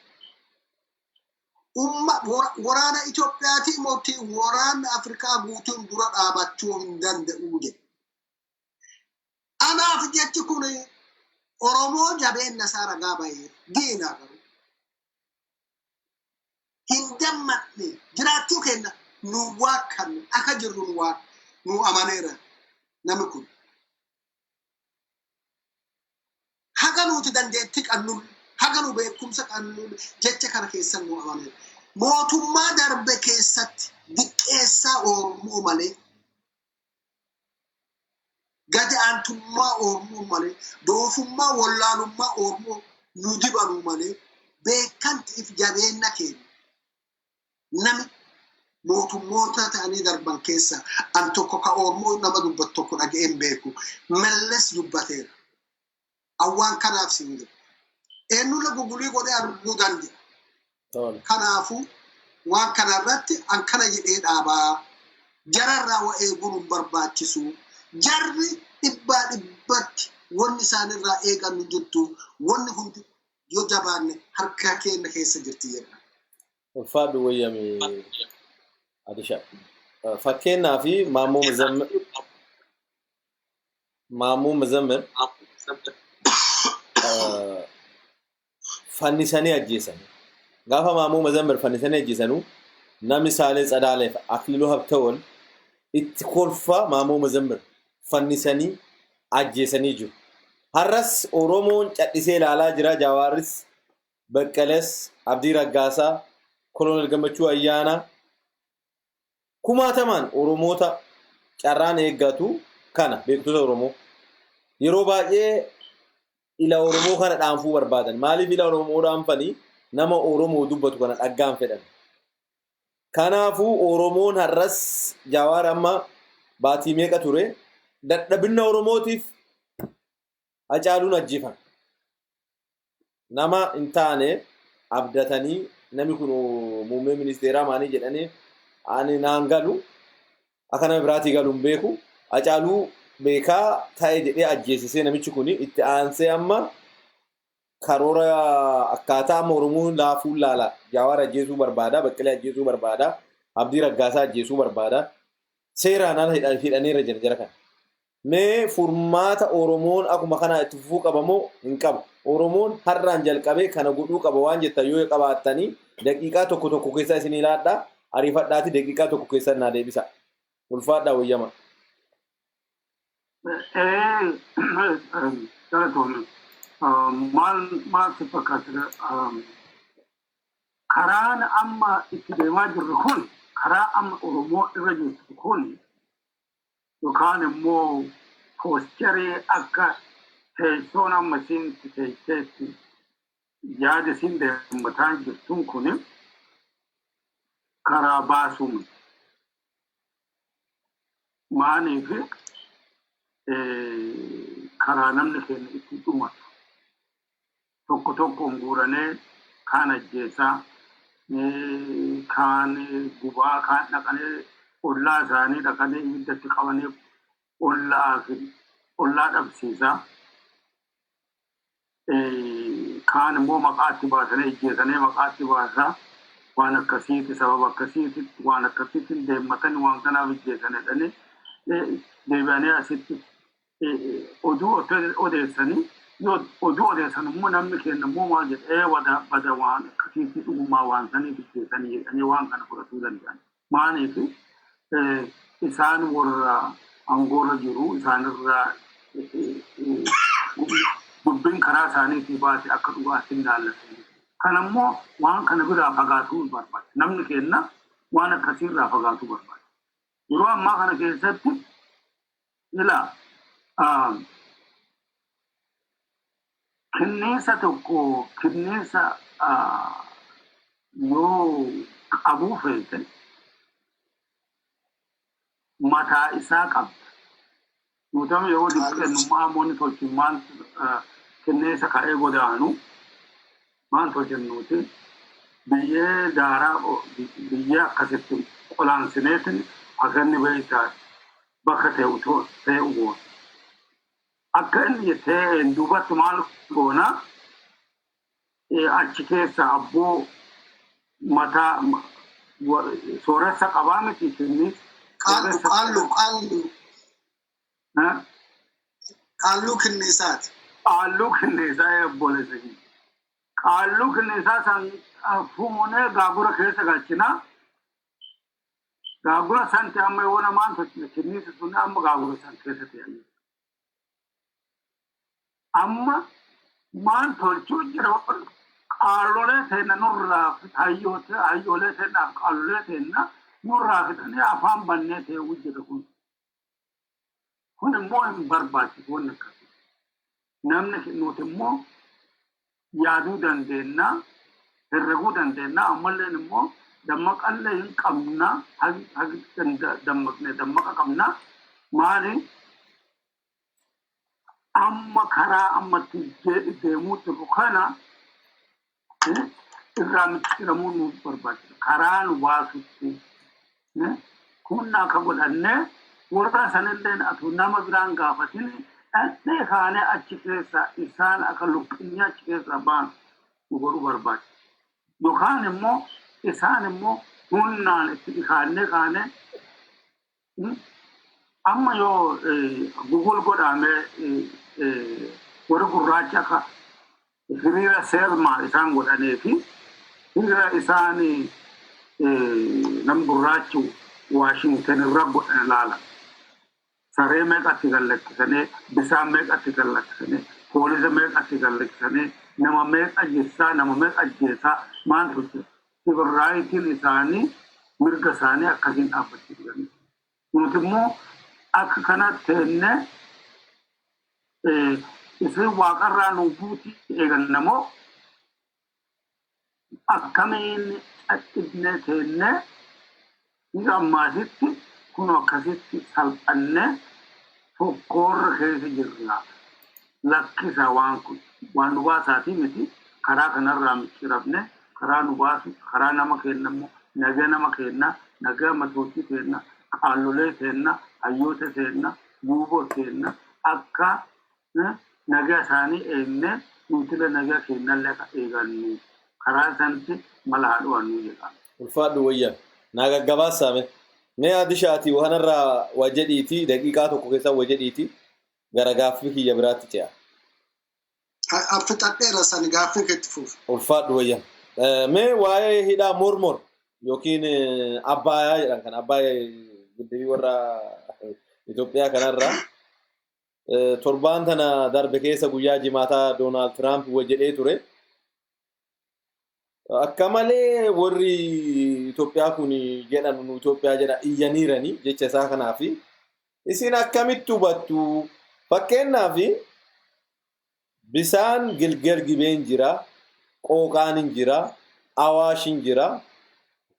umma waraana Itoophiyaati mootii waraana Afrikaa guutuun dura dhaabachuu hin danda'u jedhe. Anaaf jechi kun Oromoo jabeenna isaa ragaa bahee diinaa garuu. Hin dammaqne, jiraachuu kenna nu waaqanne, akka jirru nu waaq nu amaneera namni kun. Haga nuti dandeettii qabnu, haga nu beekumsa qabnu, jecha kana keessan nu amaneera. Mootummaa darbe keessatti diqqeessaa Oromoo malee, gadi aantummaa Oromoo malee, doofummaa wallaalummaa Oromoo nu dibanuu malee, beekantiif jabeenya keenya nami mootummoota ta'anii darban keessa an tokko ka Oromoo nama dubbatu tokko dhaga'een beeku. Mallas dubbateera. Awwaan kanaaf siin jedhu. Eenyulla gugulii godhee arguu danda'a. Kanaafuu waan kanarratti an kana jedhee dhaabaa. Jararraa wa eeguun hin barbaachisu. Jarri dhibbaa dhibbatti wanni isaanirraa eegannu jirtu, wanni hundi yoo jabaanne harka keenya keessa jirti jedha. Ulfaadhu wayyame Adisha. Fakkeenyaa fi Maammoo Mazammil fannisanii ajjeesan. Gaafa Maammoo Mazammil fannisanii ajjeesanuu namni Saalee Tsadaaleef Akililuu Habtawal itti kolfaa Maammoo Mazammil fannisanii ajjeesanii jiru. Har'as Oromoon cadhisee ilaalaa jira. Jawaaris, Baqqales, Abdii Raggaasaa, Kolonel Gammachuu Ayyaanaa kumaatamaan Oromoota carraan eeggatu kana beektota Oromoo yeroo baay'ee ila Oromoo kana dhaanfuu barbaadan. Maaliif ila Oromoo dhaanfanii? Nama Oromoo dubbatu kana dhaggaan fedhan. Kanaafuu Oromoon har'as Jawaar amma baatii meeqa ture, dadhabina Oromootiif Hacaaluun ajjeefame. Nama hin taane abdatanii namni kun muummee ministeeraa maanii jedhanii ani naan galu, akka nama biraatii galu hin beeku. Hacaaluu beekaa ta'e jedhee ajjeesisee namichi kun itti aansee amma karoora akkaataa amma Oromoon laafuun laala. Jawaar ajjeesuu barbaada, Baqqalee ajjeesuu barbaada, Abdii Raggaasaa ajjeesuu barbaada. Seeraan ala hidhaniira jira jara kana. Mee furmaata Oromoon akkuma kanaa itti fufuu qaba moo hin qabu? Oromoon har'aan jalqabee kana godhuu qaba waan jettan yoo qabaattanii daqiiqaa tokko tokko keessaa isin ilaadhaa, ariifadhaati daqiiqaa tokko keessaa naa deebisa. Ulfaadhaa wayyama. Galatoomii. Maal maal si fakkaata? Karaan amma itti deemaa jirru kun, karaa amma Oromoo irra jirtu kun, yookaan immoo posture akka teessoon amma isiin itti teesseetti yaada isiin deemataa jirtuun kun Karaa baasuu miti. Maaliif karaa namni keenya itti dhumatu tokko tokkoon guuranee kaan ajjeesaa, kaan gubaa, kaan dhaqanii ollaa isaanii dhaqanii ibiddatti qabanii ollaa fi ollaa dhabsiisaa. Kaan immoo maqaatti baasanii ejjeesanii maqaatti baasaa, waan akkasiiti, sababa akkasiiti, waan akkasiitti deemmatan, waan kanaaf ejjeesan jedhanii deebi'anii asitti oduu odeessanii. Yoo oduu odeessan immoo namni keenya immoo maal jedha? Ee, wada bada, waan akkasiitti dhugumaa waan saniif ejjeesanii jedhanii waan kana fudhatuu danda'an. Maaliif isaan warra aangoorra jiru, isaanirraa dubbiin karaa isaaniitii baate akka dhugaatti hin laallatanii. Kan ammoo waan kana biraa fagaatuu barbaada. Namni keenya waan akkasiirraa fagaatuu barbaada. Yeroo ammaa kana keessatti ilaa kinniisa tokko, kinniisa yoo qabuu feete mataa isaa qabda. Nuutama yeroo diqqeennummaa moonni tolchummaan kinniisa ka'ee godaanu maan tolchennuuti, biyyee daaraa, biyyee akkasitti qolaansineetin akka inni beektaa bakka ta'u ta'u goona. Akka inni ta'een duubatti maal goona? Achi keessa abboo mataa sooressa qabaa miti kinnis. Qaallu, qaallu, qaallu. Qaalluu kinniisaati. Qaalluu kinniisaa, obboleessa keenya. Qaalluu kinniisaa san fuunee gaagura keessa galchinaa. Gaagura santi amma yoo namaan tolchine, kinniisa sun amma gaagura san keessa ta'anii. Amma maan tolchuu jira? Qaallolee teenna nurraa, hayyoolee teennaaf qaallolee teenna nurraa fixanii afaan bannee ta'uu jira kun. Kun immoo hin barbaachisu wanni akkasii. Namni nuti immoo yaaduu dandeenya, herreguu dandeenya, ammalleen immoo dammaqallee hin qabna, hagi dammaqne dammaqa qabna. Maali? Amma karaa ammatti deemuu jirru kana irraa micciiramuu nu barbaachisa. Karaa nu baasutti humna akka godhannee warra sanilleen atu nama biraan gaafatin dhandhee kaanee achi keessa isaan akka luqqinni achi keessa ba'an nu godhuu barbaachisa. Yookaan immoo isaan immoo humnaan itti dhikaannee kaanee amma yoo Google godhamee warri gurraacha akka hiriira Selmaa isaan godhanii fi hiriira isaan nam gurraachi Waashington irra godhan ilaala. Saree meeqatti gallakkisanii, bisaan meeqatti gallakkisanii, poolisa meeqatti gallakkisanii, nama meeqa ajjeessaa, nama meeqa ajjeessaa maal tolche? Civil rightiin isaanii, mirga isaanii akkasiin dhaabbachuu danda'u. Nuti immoo akka kanatti teennee isin waaqarraa nu buutii eegannamoo akkamiin cadhibnee teennee hanga ammaatitti kun akkasitti salphannee tokkoorra keessa jirra? Lakkisa, waan kun waan nu baasaatii miti. Karaa kanarraa micciiramne karaa nu baasu, karaa nama kenna immoo nagaa nama kenna, nagaa matootii kenna, qaallolee kenna, hayyoota kenna, yuuboo kenna, akka nagaa isaanii eegne nuutila nagaa kennallee akka eegannu karaa sanatti mala haa dhu'annu jedha. Ulfaadhu wayya. Naa gaggabaassaame. Mee Adishaatii kanarraa waa jedhiiti, daqiiqaa tokko keessa waa jedhiiti, gara gaaffii kiyya biraatti ce'a. Affixadheera san, gaaffii keetti fuuf. Ulfaadhu wayya. Mee waa'ee hidhaa Mormor yookiin Abbaayaa jedhan kan Abbaayyaa giddubii warra Itoophiyaa kanarraa torbaan tana darbe keessa guyyaa jimaataa Doonaald Tiraamp wa jedhee ture. Akka malee warri Itoophiyaa kun jedhan nu Itoophiyaa jedha iyyaniirani jecha isaa kanaafi isin akkamitti hubattu? Fakkeenyaaf bisaan Gilgel Gibeen jira, Qooqaan hin jira, Awaash hin jira.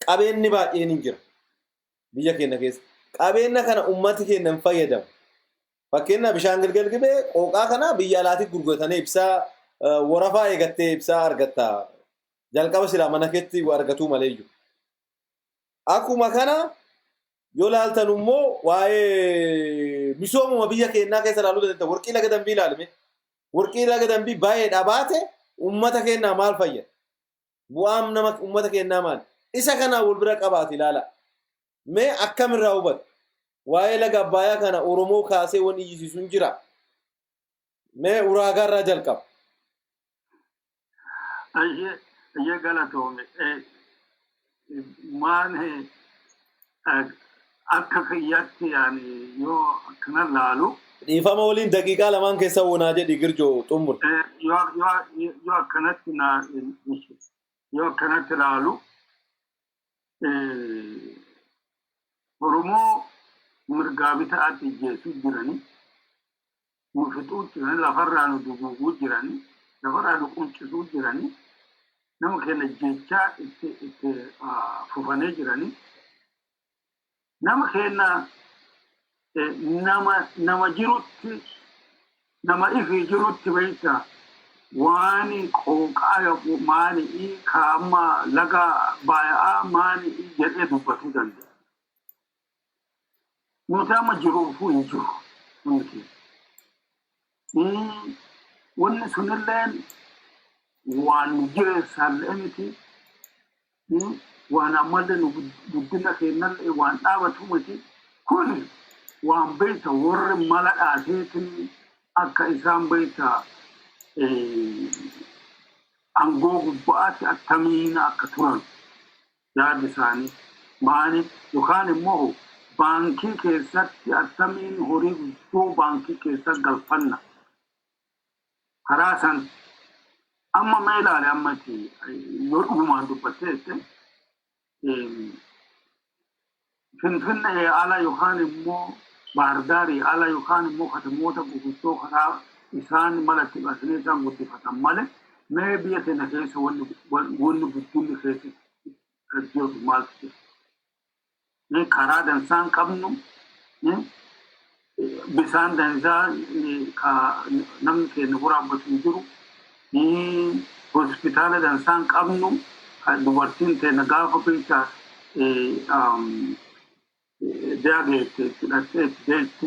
Qabeenyi baay'een hin jira biyya keenya keessa. Qabeenya kana uummati keenya hin fayyadamu. Fakkeenyaaf bishaan Gilgel Gibee qooqaa kana biyya alaatti gurguratanii ibsaa warafaa eegattee ibsaa argatta. Jalqaba silaa mana keetti argatuu malee iyyuu. Akkuma kana yoo laaltan immoo waa'ee misoomuma biyya keenyaa keessa ilaaluu dandeetta. Warqii Laga Dambii ilaalme. Warqii Laga Dambii baay'ee dhabaate uummata keenyaa maal fayyada? Bu'aan nama uummata keenyaa maali? Isa kanaa wal bira qabaate ilaala. Mee akkamirraa hubatu? Waa'ee laga Abbaayyaa kana Oromoo kaasee wanni iyyisiisu hin jira. Mee uraagaarraa jalqaba. Ayyee, galatoome. Maan akka kiyyaatti yaani yoo akkana laalu Dhiifama waliin daqiiqaa 2 keessa wonaa jedhi Girjoo xumur. Yoo akkanatti laalu, Oromoo mirgaa bitaatti ijjeesuu jiranii, nu fixuu jiranii, lafarraa nu duguuguu jiranii, lafarraa nu quncisuu jiranii, nama keenya jechaa itti fufanii jiranii, nama keenya nama jirutti, nama ifii jirutti beekta, waan qooqaa maanii kaama laga Abbayaa maanii jedhee dubbatuu danda'a. Nuti amma jiruufuu hin jiru hundi keenya. Wanni sunilleen waan nu jireessaallee miti. Waan ammallee nu guddina keenyallee waan dhaabatu miti. Kun waan beekta warri mala dhaateetiin akka isaan beekta aangoo gubbaatti attamiin akka turan yaadi isaanii maani, yookaan immoo baankii keessatti attamiin horii guddoo baankii keessa galfanna karaa san. Amma mee ilaale, ammatti yoo dhugumaan dubbattee jette, Finfinnee ala yookaan immoo Baardaarii ala yookaan immoo katamoota gurguddoo karaa isaan malatti baasanii isaan guddifatan malee, mee biyya keenya keessa wanni guddinni keessa jiru maaltu jira? Mee karaa dansaa hin qabnu, bisaan dansaa namni keenya waraabbatu hin jiru, hospitaala dansaa hin qabnu, dubartiin teenya gaafa beektaa deegeette itti dhattee itti deettu,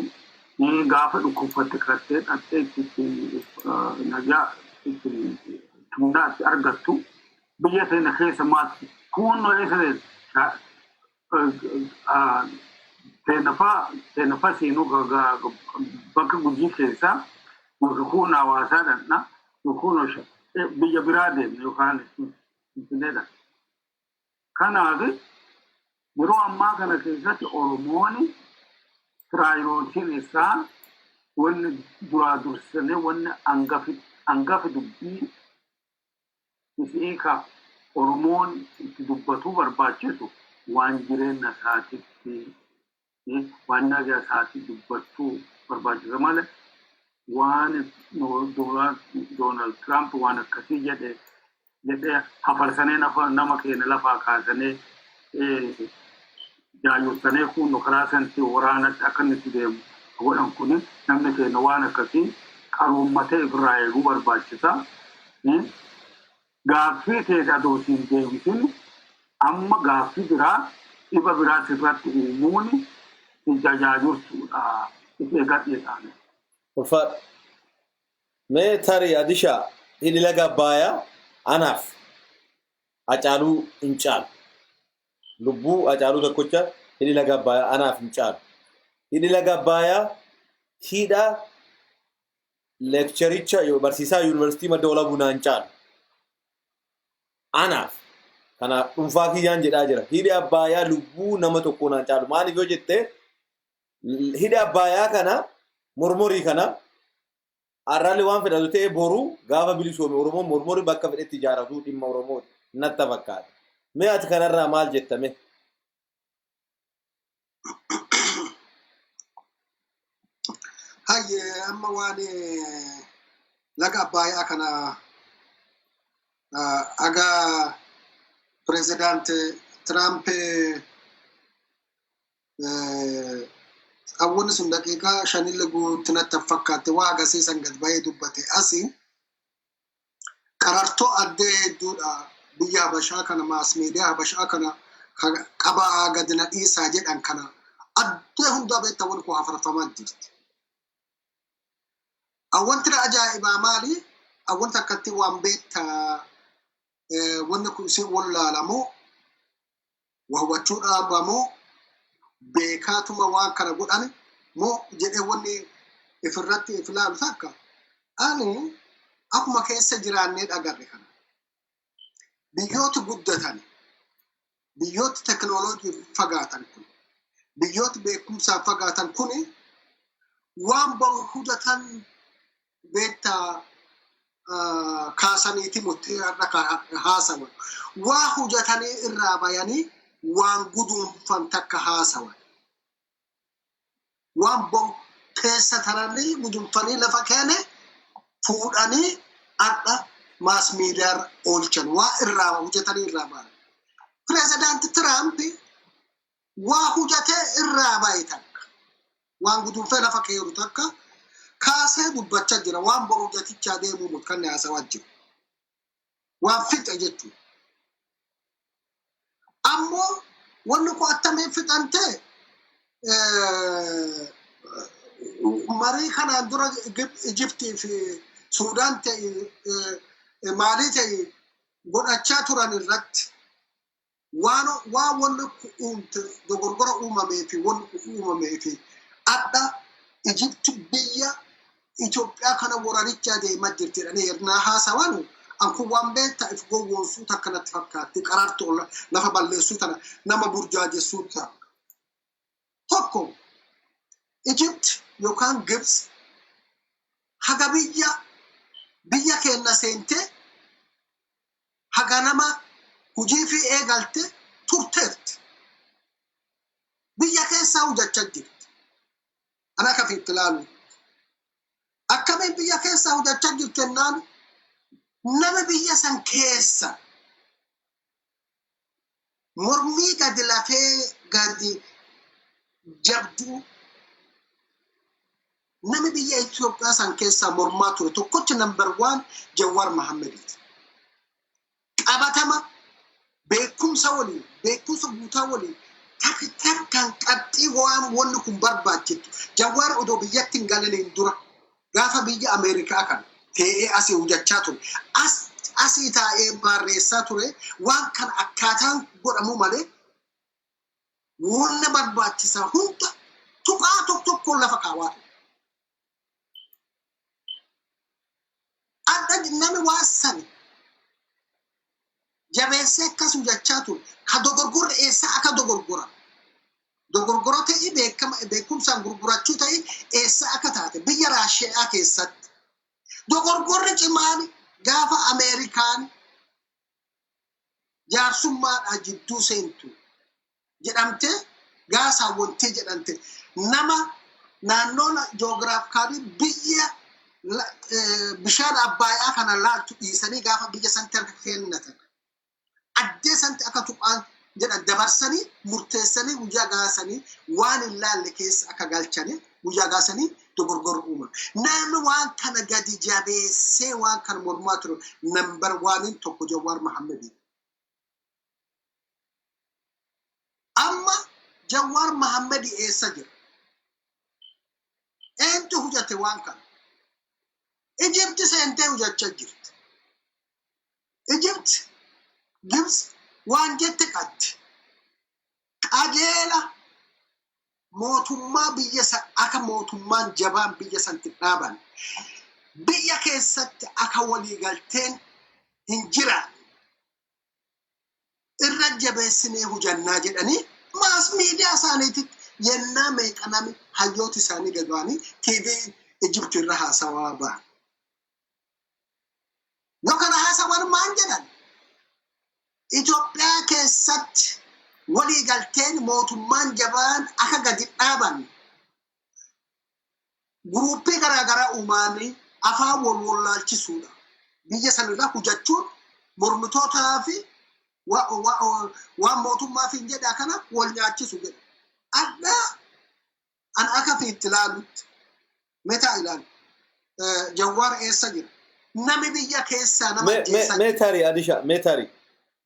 gaafa dhukkubfatte kattee dhattee itti nagaa itti tumnaa itti argattu biyya teenya keessa maaltu kunnoo eessa? Teenya faa seenuu bakka Gujii keessaa yookiin kun Hawaasaa dhandha yookiin biyya biraa deemne yookaan Finfinneedha. Kanaaf yeroo ammaa kana keessatti Oromoon priorityn isaa wanni duraa dursanii wanni hangafi dubbii isii ka Oromoon itti dubbatuu barbaachisu waan jireenya isaatitti, waan nagaa isaatti dubbachuu barbaachisa malee, waan Doonaald Tiraamp waan akkasii jedhe jedhee hafarsanii nama keenya lafaa kaasanii jaayorsanii kun karaa sanatti waraanatti akka inni itti deemu godhan kun, namni keenya waan akkasii qaroommatee ofirraa eeguu barbaachisa. Gaaffii ta'e adoo siin deebisin, amma gaaffii biraa dhiba biraa sirratti uumuun si tajaajiltuudha. If eeggadheedhaan. Ulfaadha. Mee tarii Adishaa, hidhi laga Abbaayyaa anaaf Hacaaluu hin caalu. Lubbuu Hacaaluu tokkocha hidhi laga Abbaayyaa anaaf hin caalu. Hidhi laga Abbaayyaa hidha lecturericha barsiisaa yuunivarsiitii Madda Walaabuu naan caalu. Anaaf kanaaf dhuunfaa kiyyaan jedhaa jira. Hidhi Abbaayyaa lubbuu nama tokkoo naan caalu. Maaliif yoo jette, hidhi Abbaayyaa kana mormorii kana har'aallee waan fedhatu ta'e, boru gaafa bilisoome Oromoon mormorii bakka fedhetti ijaaratu dhimma Oromooti natti fakkaata. Mee ati kanarraa maal jettame? Hayyee, amma waan laga Abbaayyaa kana aga pirezidaant Tiraamp awwanni sun daqiiqaa shanillee guutuu fakkaatte waa agarsiisan gad bahee dubbate asii qarartoo addee hedduudha biyya Habashaa kana, mass media Habashaa kana qabaa gadi na dhiisaa jedhan kana addee hundaa beektaa wanni kun hafarfamaa jirti. Wanti na ajaa'ibaa maali? Wanti akkatti waan beektaa wanni kun isin wallaalamoo, waa hubachuu dhaabamoo, beekaatuma waan kana godhan moo jedhee wanni ifirratti if ilaalu takka ani akkuma keessa jiraannee dhagarre kana. Biyyooti guddatan, biyyooti teknooloojii fagaatan kun, biyyooti beekumsaan fagaatan kun waan boru hojjetan beektaa kaasaniiti murtii har'a haasawan. Waa hojjetanii irraa bayanii waan guduunfan takka haasawan. Waan boru keessa taranii guduunfanii lafa keene fuudhanii har'a mass mediaarra oolchan, waa irraa hojjetanii irraa bayan. Pireezidaanti Tiraamp waa hojjetee irraa baye takka. Waan guduunfee lafa keeru takka kaasee dubbachaa jira. Waan boru hojjetichaa deemuu kan haasawaa jiru. Waan fixe jechuudha. Ammoo wanni kun attamiin fixantee marii kanaan dura Ijiptii fi Suudaan ta'e, maalii ta'e godhachaa turan irratti waan wanni uumte dogoggora uumamee fi wanni uumamee fi adda Ijipti biyya Itoophiyaa kana waranichaa deemaa jirti jedhanii yennaa haasawan, an kun waan beektaa if gowwoomsuu takka natti fakkaatti, qarartu lafa balleessuu tana nama burjaajessuu takka. Tokko, Ijipt yookaan Gibs haga biyya keenya seentee haga nama hojii fi eegalte turteerti. Biyya keessaa hojjechaa jirti. Ana akka itti ilaalu. Akkamiin biyya keessaa hojjechaa jirti jennaan, nama biyya san keessa mormii gadi lafee gadi jabduu nami biyya Itoophiyaa san keessaa mormaa ture tokkochi number one Jawaar Mahammediiti. Qabatama beekumsa waliin, beekumsa guutaa waliin, takkaan qabxii waan wanni kun barbaachiftu Jawaar odoo biyyatti hin galiniin dura gaafa biyya Ameerikaa kana tee'ee asii hojjechaa ture. Asii taa'ee barreessaa ture, waan kana akkaataan godhamu malee wanna barbaachisaa hunda tuqaa tokko tokkoon lafa kaawwaa ture. Adda nami waan sani jabeessee akkas hojjechaa ture. Ka dogoggorri eessaa akka dogoggora. Dogoggora ta'ii beekama beekumsaan gurgurachuu ta'ii eessa akka taate biyya Raashiyaa keessatti. Dogoggorri cimaan gaafa Ameerikaan jaarsummaadhaa jidduu seentu jedhamtee gaasaa wanti jedhamte nama naannoo geographically biyya bishaan Abbaayyaa kana laaltu dhiisanii gaafa biyya sanatti harka kennatan. Addee sanatti akka tuqaan jedhan dabarsanii murteessanii guyyaa gaasanii waan hin laalle keessa akka galchanii guyyaa gaasanii dogoggorri uuman. Namni waan kana gadi jabeessee waan kana mormaa ture number oneiin tokko Jawaar Mahammedi. Amma Jawaar Mahammedi eessa jira? Eentu hojjate waan kana? Ijipti seentee hojjachaa jirti. Ijipti, Gibs waan jette qabdi. Qajeela mootummaa biyya san akka mootummaan jabaan biyya sanatti dhaaban, biyya keessatti akka waliigalteen hin jiraanne irra jabeessinee hojannaa jedhanii mass media isaaniititti yennaa meeqa nami hayyoota isaanii gad ba'anii TV Ijipti irra haasawaa ba'an. Yoo kana haasawan maal jedhan? Itoophiyaa keessatti waliigalteen mootummaan jabaan akka gadi dhaaban groupii garaagaraa uumaanii afaan wal wallaalchisuudha. Biyya sanarraa hujachuun mormitootaa fi Waan mootummaaf hin jedha kana wal nyaachisu jedha. Adda an akka fi itti ilaalutti metaa ilaalu. Jawwaar eessa jira? Nami biyya keessaa nama ajjeesaa. Mee tarii, Adisha, mee tarii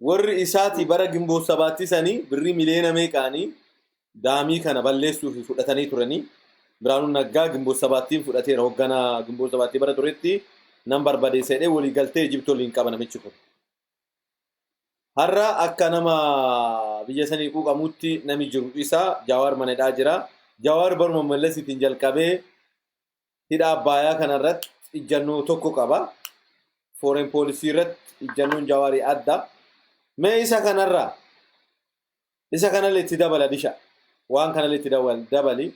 warri isaati bara Gimboo 7tti sanii birrii miliyoona meeqaanii daamii kana balleessuuf fudhatanii turanii. Biraanuu Naggaa Gimboo 7ttiin fudhateera. Hoogganaa Gimboo 7tti bara turetti nan barbadeessa jedhee walii galtee Ijipti waliin qaba namichi kun. Har'a akka nama biyya sanii quuqamutti nami jiru isa. Jawaar manadhaa jira. Jawaar baruma Mallasiitiin jalqabee hidha Abbaayyaa kanarratti ijjannoo tokko qaba. Foreign policy irratti ijjannoon Jawaarii adda. Mee isa kanarraa isa kanallee itti dabala, Disha. Waan kanallee itti dabali.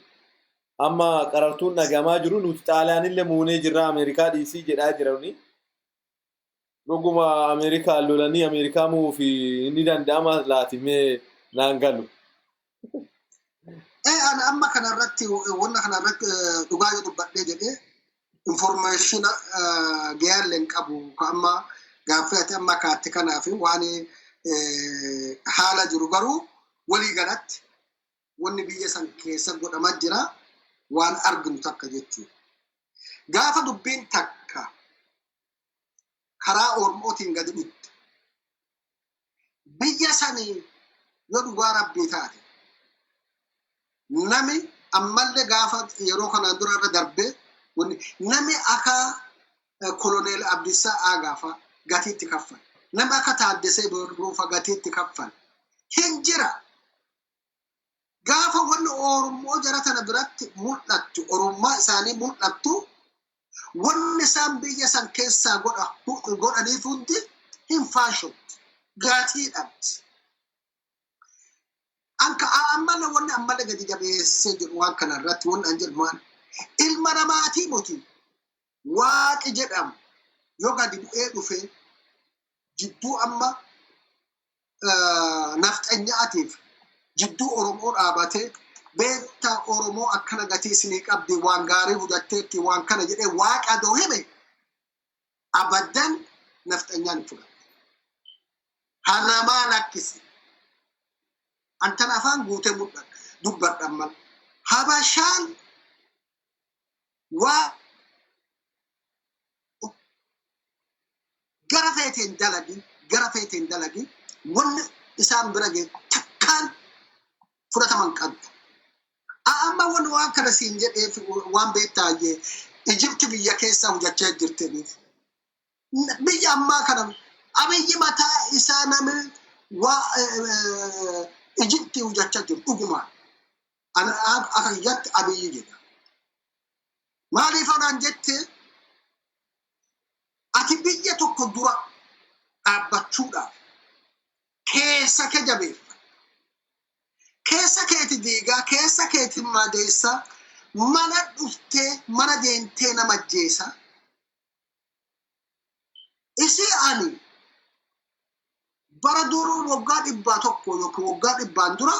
Amma qarartuun dhagamaa jiru, nuti Xaaliyaanillee muunee jirra, Ameerikaa dhiisii jedhaa jirani. Dhuguma Ameerikaa lolanii Ameerikaa mu'uuf inni danda'ama laati? Mee naan galu. Ana amma kanarratti, wanna kanarratti dhugaa yoo dubbadhee jedhee, information gahaallee hin qabu. Ka amma gaaffii ati amma kaatte kanaaf waan haala jiru garuu walii galatti wanni biyya san keessa godhamaa jira waan arginu takka jechuudha. Gaafa dubbiin takka karaa Oromootiin gadi dhufte, biyya sanii yoo dhugaa Rabbii taate, nami ammallee gaafa yeroo kanaan dura irra darbee nami akka Koloneel Abdiisaa Aagaafa gatiitti kaffale. Nami akka Taaddesee Birruufa gatiitti kaffale. Hin jira. Gaafa wanni Oromoo jara tana biratti mul'attu, Oromummaa isaanii mul'attu, wanni isaan biyya san keessaa godhaniif hundi hin faashofti. Gatii dhabdi. Anka ammallee wanni ammallee gadi jabeessee jedhu waan kana irratti wanni an jedhu maal? Ilma namaatii moti Waaqi jedhamu yoo gadi bu'ee dhufee jidduu amma nafxanyaatiif jidduu Oromoo dhaabatee, beektaa Oromoo akkana gatii isinii qabdi, waan gaarii hojjatteetti, waan kana jedhee Waaqa adoo hime, abaddan nafxanyaan hin fudhattu. Hanamaa lakkisi. Antan afaan guutee mul'adha dubbadhan mal. Habashaan waa gara feeteen dalagi, gara feeteen dalagi, wanni isaan bira ga'e takkaan fudhataman qabdu. Amma wanni waan kana siin jedheef waan beektaayyee Ijipti biyya keessaa hojjechaa jirtaniif. Biyya ammaa kana Abiyyi mataa isaa namni waa Ijipti hojjechaa jiru dhugumaan. Akka kiyyatti Abiyyi jedha. Maaliif anaan jette, ati biyya tokko dura dhaabbachuudhaaf keessa kee jabeeffa. Keessa keeti diigaa, keessa keeti madeessaa, mana dhuftee mana deemtee nama ajjeesaa. Isii ani bara duruu waggaa 100 yookiin waggaa 100n dura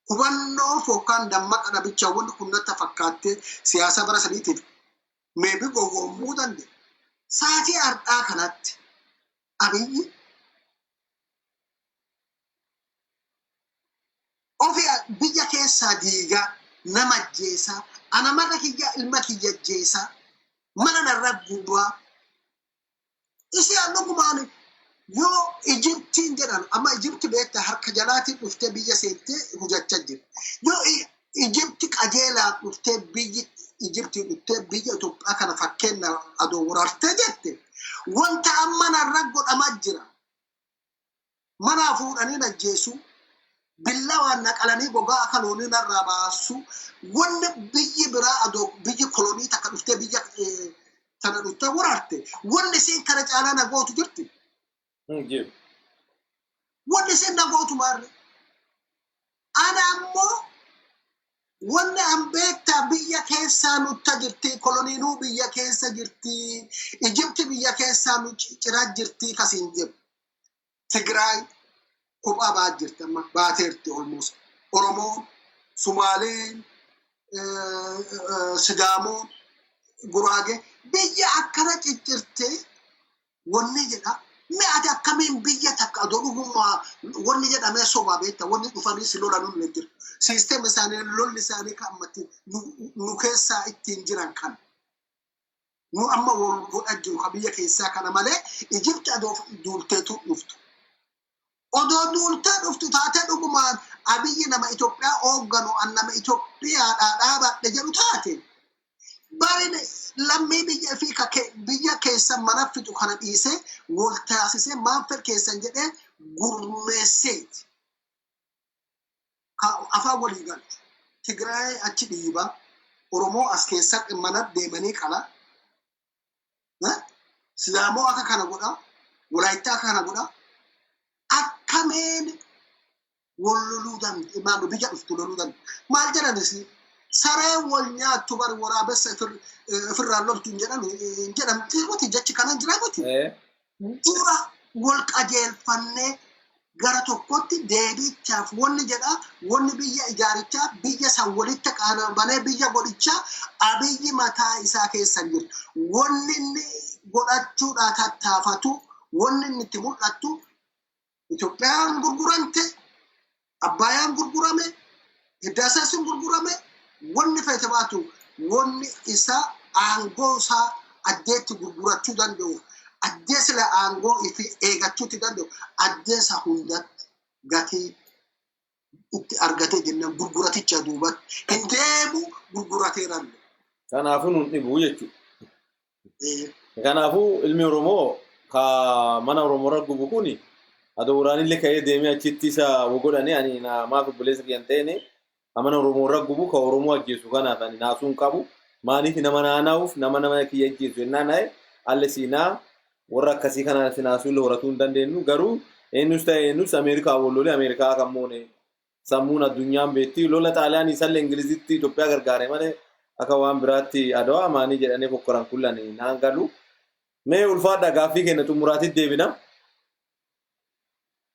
hubannoo yookaan dammaqa dhabicha wanni kun natti fakkaattee siyaasa bara saniitiif meebi gowwoomuu danda'e. Saatii har'aa kanatti Abiyyi ofi biyya keessaa diigaa, nama ajjeesaa, ana mana kiyya ilma kiyya ajjeesaa, mana narra gubaa. Isii an dhugumaan yoo Ijiptiin jedhan, amma Ijipti beektaa harka jalaatiin dhuftee biyya seentee hojjechaa jirti. Yoo Ijipti qajeelaan dhuftee, biyyi Ijiptii dhuftee biyya Itoophiyaa kana fakkeenya adoo warartee jette, wanta amma narra godhamaa jira. Manaa fuudhanii najjeessu, billawaan naqalanii gogaa akka loonii narraa baasu, wanni biyyi biraa adoo biyyi kolonii takka dhuftee biyya tana dhuftee wararte, wanni isiin kana caalaa na gootu jirti. Hin jiru. Wanni isiin na gootu maarre. Ana ammoo wanni an beektaa biyya keessaa nutta jirti, koloniinuu biyya keessa jirti, Ijipti biyya keessaa nu ciraa jirti kasiin jedhu. Tigraay kophaa ba'aa jirti, amma baateerti almost. Oromoon, Sumaaleen, Sidaamoon, Guraagee biyya akkana ciccirtee wanni jedha. Mee ati akkamiin biyya takka adoo dhugummaa wanni jedhamee sobaa beekta, wanni dhufanii si lolan hin jiru. System isaanii, lolli isaanii kan ammatti nu keessaa ittiin jiran kan. Nu amma wal godha jiru ka biyya keessaa kana malee Ijipti adoo duulteetu dhuftu. Odoo duultee dhuftu taatee dhugumaan Abiyyi nama Itoophiyaa hoogganu, an nama Itoophiyaadhaa dhaabadhe jedhu taate, bari lammii biyya fi biyya keessan mana fixu kana dhiisee wal taasisee maan fedh keessan jedhee gurmeesseeti. Afaan walii galchu. Tigraay achi dhiiba. Oromoo as keessa mana deemanii qala. Sidaamoo akka kana godha. Walaayittaa akka kana godha. Akkamiin wal loluu danda'u? Biyya dhuftu loluu danda'u? Maal jedhanis, saree wal nyaattu bari waraabessa ofirraan loltu hin jedhanu hin jedhamti miti, jechi kana jira miti. Dura wal qajeelfannee gara tokkotti deebichaaf wanni jedha, wanni biyya ijaarichaa, biyya san walitti qabanee biyya godhichaa, Abiyyi mataa isaa keessa hin jirtu. Wanni inni godhachuudhaa tattaafatu, wanni inni itti mul'attu, Itoophiyaan gurguramte, Abbaayaan gurgurame, Hiddaaseen gurgurame, wanni feete baatu, wanni isa aangoo isaa addeetti gurgurachuu danda'u, addee sila aangoo ifi eegachuutti danda'u, addee isa hundatti gatii itti argatee jennaan gurguraticha duubatti hin deemu, gurgurateerallee. Kanaafuu nun dhibu jechuudha. Kanaafuu ilmi Oromoo ka mana Oromoo irra gubu kuni adoo waraanillee ka'ee deemee achitti isa godhanii, ani maaf obboleessa kiyya hin ta'ine, ka mana Oromoo irra gubu, ka Oromoo ajjeesu kanaaf ani naasuu hin qabu. Maaliif nama naana'uuf nama nama kiyya ajjeesu jennaan na'e alle siinaa warra akkasii kana sinaasuu illee horatuu hin dandeenyu. Garuu eenyus ta'e eenyus Ameerikaa wal lolee Ameerikaa kan moone sammuun addunyaan beekti. Lola Xaaliyaanii isallee Ingilizitti Itoophiyaa gargaare malee akka waan biraatti Adawaa maanii jedhanii fokkoran kullan naan galu. Mee ulfaadha, gaaffii keenya xumuraatitti deebina.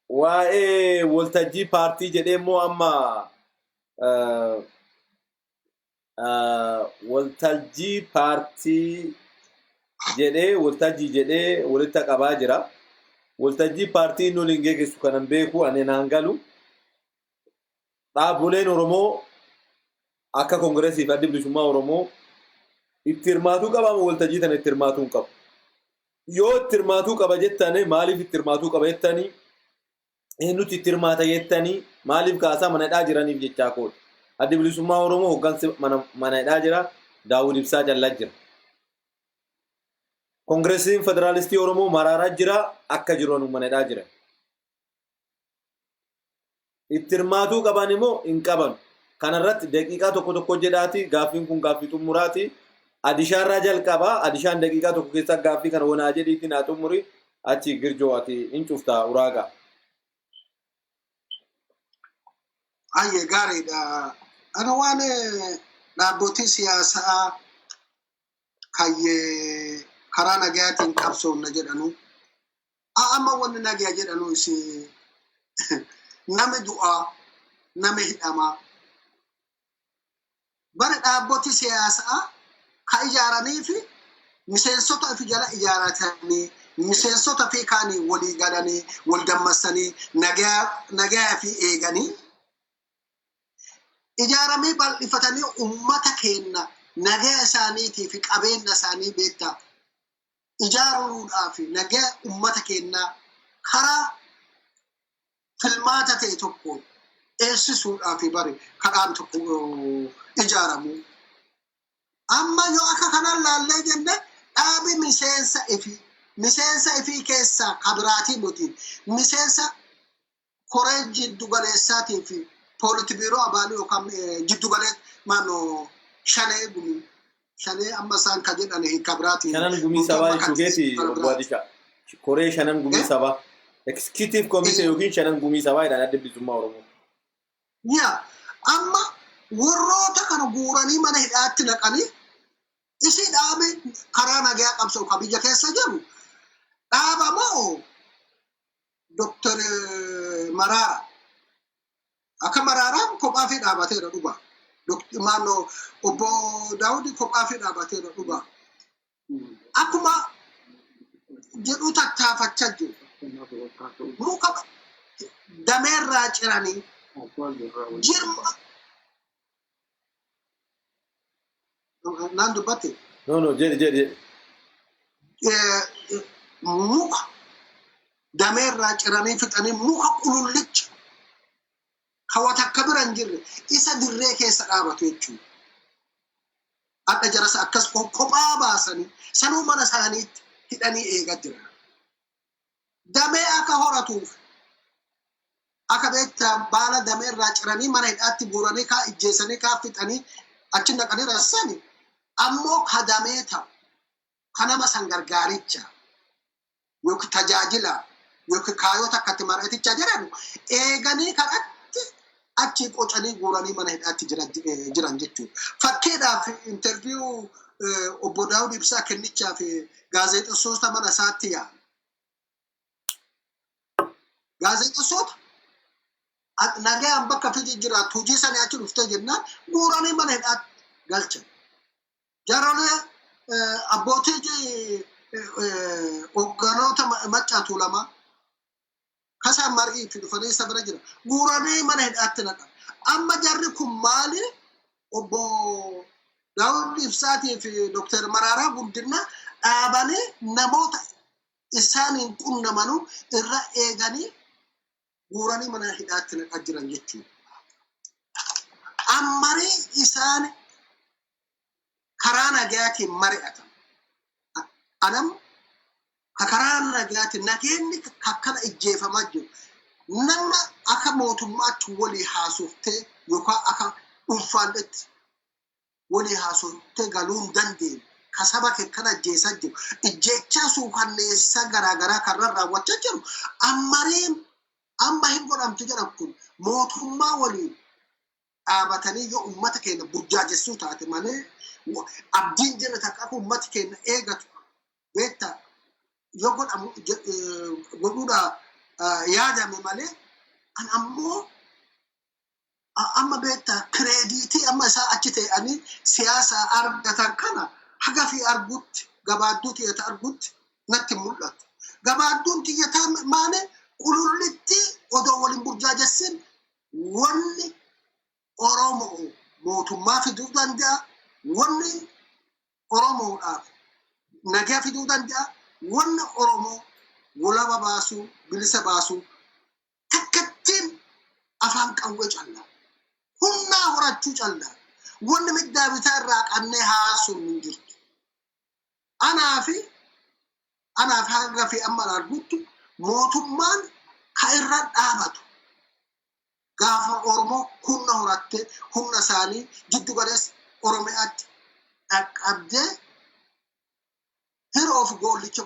Waa'ee waltajjii paartii jedhee immoo amma waltajjii paartii jedhee, waltajjii jedhee walitti qabaa jira. Waltajjii paartii inni waliin geggeessu kanan beeku ani naan galu. Dhaabboleen Oromoo akka Koongireesii fi Addi Bilisummaa Oromoo itti hirmaatuu qaba moo waltajjii tana itti hirmaatuu hin qabu? Yoo itti hirmaatuu qaba jettanii, maaliif itti hirmaatuu qaba jettanii, eenyutti itti hirmaata jettanii, maaliif kaasaa mana hidhaa jiraniif jechaa kooti. Addi Bilisummaa Oromoo hoggansi mana hidhaa jira. Daawud Ibsaa callaa jira. Koongireesiin Federaalistii Oromoo maraaraa jira, akka jiru mana hidhaa jira. Itti hirmaatuu qaban immoo hin qaban? Kanarratti daqiiqaa tokko tokko jedhaati, gaaffiin kun gaaffii xumuraati. Adishaarraa jalqabaa. Adishaan daqiiqaa tokko keessaa gaaffii kana wanaa jedhiitti naa xumuri, achi Girjoo ati hin cuftaa uraagaa. Ayyee, gaariidha. Ana waan dhaabbotii siyaasaa kayyee karaa nagayaatiin qabsoonna jedhanu. Amma wanni nagaya jedhanu isi nami du'aa, nami hidhamaa. Bara dhaabboti siyaasaa ka ijaaranii fi miseensota fi jala ijaaratanii, miseensota fi kaanii walii galanii, wal dammassanii, nagayaa fi eeganii ijaaramii bal'ifatanii ummata keenna nagaya isaaniitii fi qabeenya isaanii beektaa ijaaruudhaaf, nagaya ummata keenyaa karaa filmaata ta'e tokkoon eessisuudhaaf bari kadhaan tokko ijaaramu. Amma yoo akka kanaan laallee jenne, dhaabi miseensa ifii keessaa kabiraatii miti, miseensa koree jiddu galeessaatii fi poolitbiiroo abaalii yookaan jiddu galee maanoo shanee gumii shanee amma isaan ka jedhan kabiraatii. Shanan gumii sabaa jechuu keeti, obbo Adishaa. Koree shanan gumii sabaa. Executive Committee yookiin shanan gumii sabaa jedhan Adda Bilisummaa Oromoo. Yaa, amma warroota kana guuranii mana hidhaatti naqanii isii dhaabe karaa nagayaa qabsoo ka biyya keessa jiru dhaaba moo Doktor Maraara? Akka Maraaraan kophaa fi dhaabateera dhuga. Maannoo obbo Daawudi kophaa fi dhaabateera dhuga. Akkuma jedhu tattaafachaa jiru. Muka dameerraa ciranii jirma naan dubbatte. No, no, jedhi, jedhi, jedhi. Muka dameerraa ciranii fixanii muka qulullicha ka watakka bira hin jirre isa dirree keessa dhaabatu jechuudha. Hadha jarasa akkas kophaa baasanii sanuu mana isaaniitti hidhanii eegaa jiran. Damee akka horatuuf akka beektaa baala damee irraa ciranii mana hidhaatti guuranii kaa ijjeessanii kaa fixanii achi naqanii rassani, ammoo ka damee ta'u, ka nama san gargaaricha yookiin tajaajila yookiin kaayota akkatti mar'aticha jedhamu eeganii kadhatti achi qocanii guuranii mana hidhaatti jiran jechuudha. Fakkiidhaaf interview obbo Daawud Ibsaa kennichaa fi gaazexessoota mana isaatti yaa'an. Gaazexessoota nagaan bakka fiji jiraatu hojii sanii achi dhuftee jennaan guuranii mana hidhaatti galchan. Jarolee abbootii hoogganoota Maccaa Tuulamaa kasaan mar'ii fi dhufanii isa bira jira. Guuranii mana hidhaatti naqan. Amma jarri kun maali? Obbo Daawud Ibsaatii fi Dooktar Maraaraa Guddinaa dhaabanii namoota isaaniin qunnamanuu irra eeganii guuranii mana hidhaatti naqaa jiran jechuudha. Ammarii isaan karaa nagayaatiin mari'atan. Anam ka karaa nagayaatiin nageenyi akkana ijjeefamaa jiru. Nama akka mootummaatti walii haasoftee yookaan akka dhuunfaatti walii haasoftee galuu hin dandeenye. Ka saba kee kana ajjeesaa jiru. Ijjeechaa suukanneessaa garaagaraa kan raawwachaa jiru. Ammariin amma hin godhamtu jedhan kun mootummaa waliin dhaabatanii yoo uummata keenya burjaajessuu taate malee, abdiin jira takka akka uummati keenya eegatu beektaa yoo godhamu godhuudha yaadame malee, an ammoo amma beektaa credit amma isaa achi ta'anii siyaasa argatan kana haga fi argutti gabaadduu tiyyata argutti natti mul'atu. Gabaadduun tiyyataa maali? Qulullitti odoo waliin burjaajessin wanni Oromoo mootummaa fiduu danda'a. Wanni Oromoodhaaf nagaa fiduu danda'a. Wanni Oromoo walaba baasuu, bilisa baasuu takkattiin afaan qawwee callaa. Humnaa horachuu callaa. Wanni middaa bitaa irraa qabnee haasuun hin jirtu. Anaaf hanga fi amma argutti mootummaan ka irra dhaabatu gaafa Oromoo humna horattee humna isaanii jiddu galeessa Oromiyaatti dhaqqabdee hiroof goollicha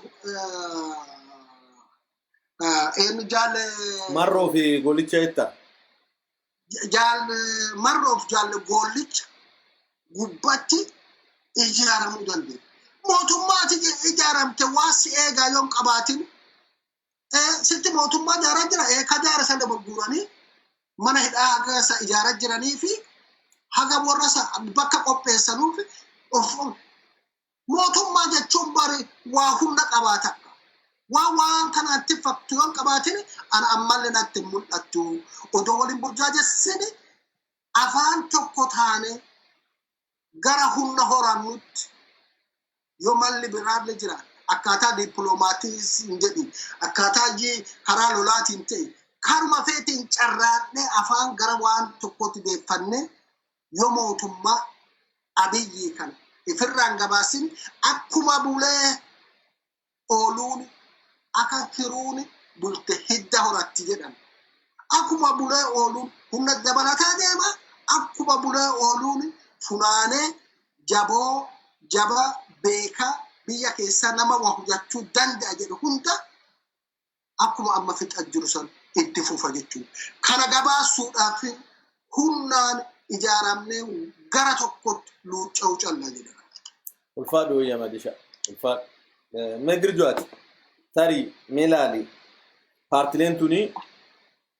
eenyu jaalle. Marroo fi goolicha jetta. Jaal Marroof jaalle goollicha gubbatti ijaaramuu dandeenya. Mootummaati ijaaramte waa si eegaa yoon qabaatin, sitti mootummaa ijaaraa jira, ka jaara sana gurguranii mana hidhaa haga isa ijaaraa jiranii fi haga warra bakka qopheessanuuf of mootummaa jechuun bari waa humna qabaata. Waa waan kanaatti faktu yoon qabaatin ana ammallee natti hin mul'attu. Odoo waliin burjaajessini afaan tokko taane gara humna horannutti yoo malli biraallee jira, akkaataa dippiloomaatiis hin jedhin, akkaataa karaa lolaatiin ta'e, karuma feetiin carraaqnee afaan gara waan tokkotti deeffannee yoo mootummaa Abiyyii kana ifirraan gabaasin, akkuma bulee ooluun akka kiruun bulte hidda horatti jedhan. Akkuma bulee ooluun humna dabalataa deema. Akkuma bulee ooluun funaanee jaboo jaba beekaa biyya keessaa nama waa hojjechuu danda'a jedhu hunda akkuma amma fixaa jiru san itti fufa jechuudha. Kana gabaasuudhaaf humnaan ijaaramnee gara tokkotti luucca'uu callaa jedhama. Ulfaadhu wayyaa Madisha. Ulfaadhu. Mee Girjuwaati. Tarii mee ilaali. Paartileen tuni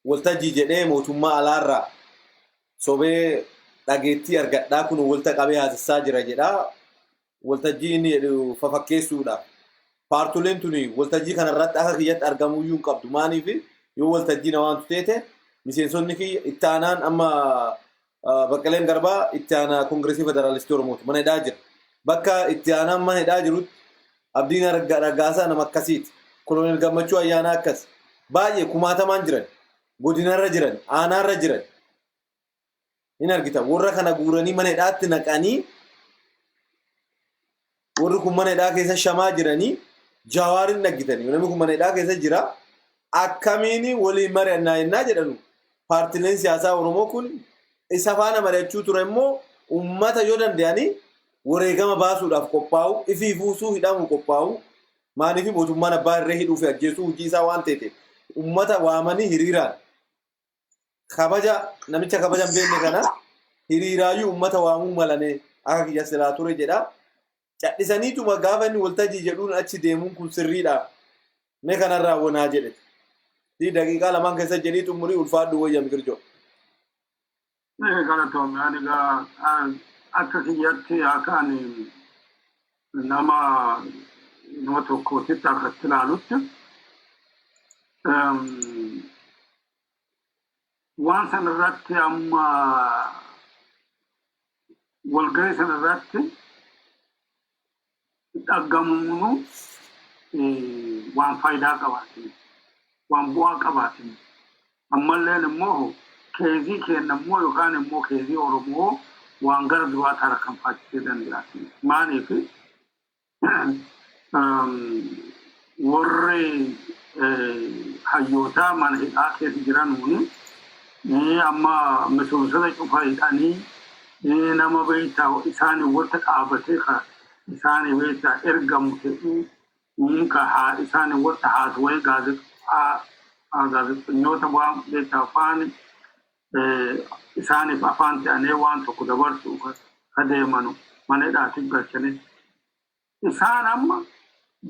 waltajjii jedhee mootummaa alaarraa sobee dhageettii argadhaa kun walta qabee haasessaa jira jedhaa. Waltajjii inni jedhu fafakkeessuudha. Paartoleen tuni waltajjii kanarratti akka kiyyatti argamuyyuu hin qabdu. Maaliif yoo waltajjii na waantu teete miseensonni kiyya itti aanaan amma Baqqaleen Garbaa itti aanaa Koongireesii Federaalistii Oromooti. Mana hidhaa jira. Bakka itti aanaan mana hidhaa jirutti Abdiin Raggaasaa nama akkasiiti. Koloneel Gammachuu Ayyaanaa akkas. Baay'ee kumaatamaan jiran. Godinarra jiran. Aanaarra jiran. Hin argita. Warra kana guuranii mana hidhaatti naqanii warri kun mana hidhaa keessa shamaa jiranii Jawaarin dhaggitanii. Namni kun mana hidhaa keessa jira. Akkamiin waliin mari'annaa jennaa jedhanu. Paartileen siyaasaa Oromoo kun isa faana mari'achuu ture immoo uummata yoo danda'anii wareegama baasuudhaaf qophaa'u, ifii fuusuu hidhamuu qophaa'u. Maaliif mootummaan abbaa irree hidhuu fi ajjeesuu hojii isaa waan ta'eef uummata waamanii hiriiraan kabaja namicha kabaja hin beekne kana hiriiraayyuu uummata waamuu malane akka kiyya silaa ture jedha. Cadhisaniituma gaafa inni waltajjii jedhuun achi deemuun kun sirriidha. Mee kanarraa wanaa jedhe. Daqiiqaa lamaan keessa jedhii xumurii ulfaadhu wayya Mikirjoo. Galatoomne ani egaa akka kiyyatti akka ani nama tokkootitti akkatti ilaalutti waan sana irratti amma walgahii sana irratti dhaggamuunu waan faayidaa qabaatin, waan bu'aa qabaatin. Ammalleen immoo case keenya immoo yookaan immoo case Oromoo waan gara duraa tarkaanfaachisuu danda'aati. Maaliif warri hayyootaa mana hidhaa keessa jiranuuni amma misoomsota cufa hidhanii nama beektaa isaanii wanta dhaabatee ka isaanii beektaa ergamu ta'uu ka isaanii wanta haasawee gaazexeessitoota waan beektaa afaan isaaniif afaan ta'anii waan tokko dabarsu ka deemanu mana hidhaatiif galchanii. Isaan amma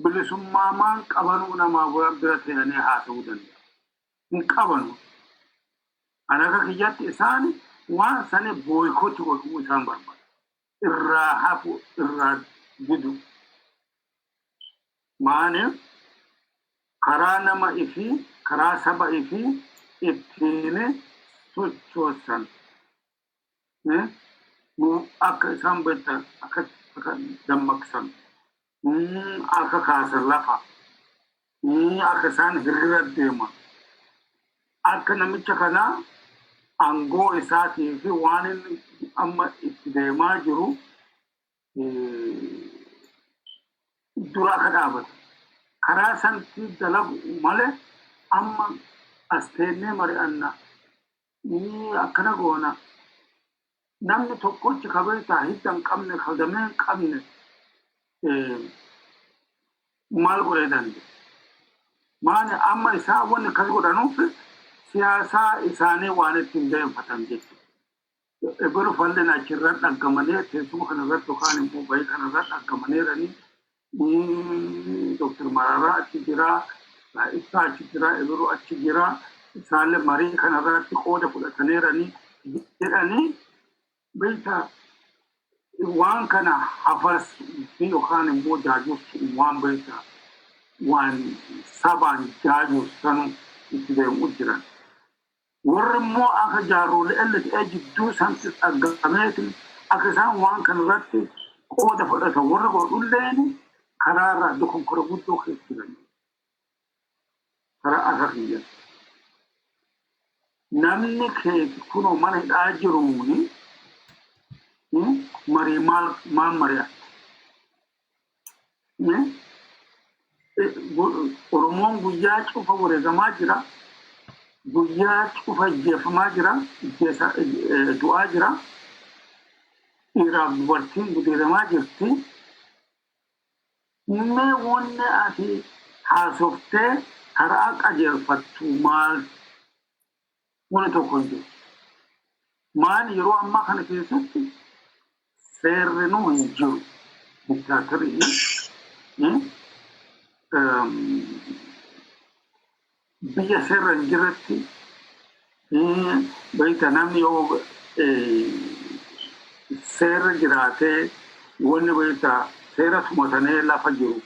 bilisummaa maan qabanuu namaa bira ta'anii haasa'uu danda'a. Hin qabanu. Ani akka kiyyatti isaan waan sani boycott godhuu isaan barbaada. Irraa hafu, irraa didu. Maaliif karaa nama ifii, karaa saba ifii ittiin sochoosan nu akka isaan beektan akka dammaqsan, akka kaasan lafa, akka isaan hiriira deeman, akka namicha kanaa aangoo isaatii fi waan inni amma itti deemaa jiru dura akka dhaabatu. Karaa sanatti dalagu malee amma as teennee mari'anna, akkana goona. Namni tokkochi ka beektaa hidda hin qabne, ka damee hin qabne maal godhee danda'a? Maali amma isaan wanni akkas godhanuuf siyaasaa isaanii waan ittiin deemfatan jechuudha. Ebelu falleen achirra dhaggamanii teessuma kanarratti yookaan immoo bahii kanarra dhaggamaniiranii Dooktar Mararaa achi jira, Ibsaa achi jira, Ebelu achi jira. Isaallee marii kanarratti qooda fudhataniiranii jedhanii beektaa waan kana hafarsuu fi yookaan immoo jaajursu waan beektaa waan sabaan jaajursan itti deemu jiran. Warri immoo akka jaarrolee LTA jidduu sanatti dhaggameeti akka isaan waan kanarratti qooda fudhatan warra godhulleen karaarraa dokonkora guddoo keessa jiran. Karaa akka kiyya. Namni keeti kunoo mana hidhaa jiruuni marii maal maal mari'atta? Oromoon guyyaa cufa wareegamaa jira. Guyyaa cufa ajjeefamaa jira. Du'aa jira. Dhiiraaf dubartiin gudeedamaa jirti. Mee wanni ati haasoftee karaa qajeelfattu maal? Wanni tokko hin jiru. Maal yeroo ammaa kana keessatti seerri nu hin jiru. Diktaatarii biyya seerra hin jirretti beekta namni yoo seerri jiraatee wanni beekta seera tumatanii lafa jiru.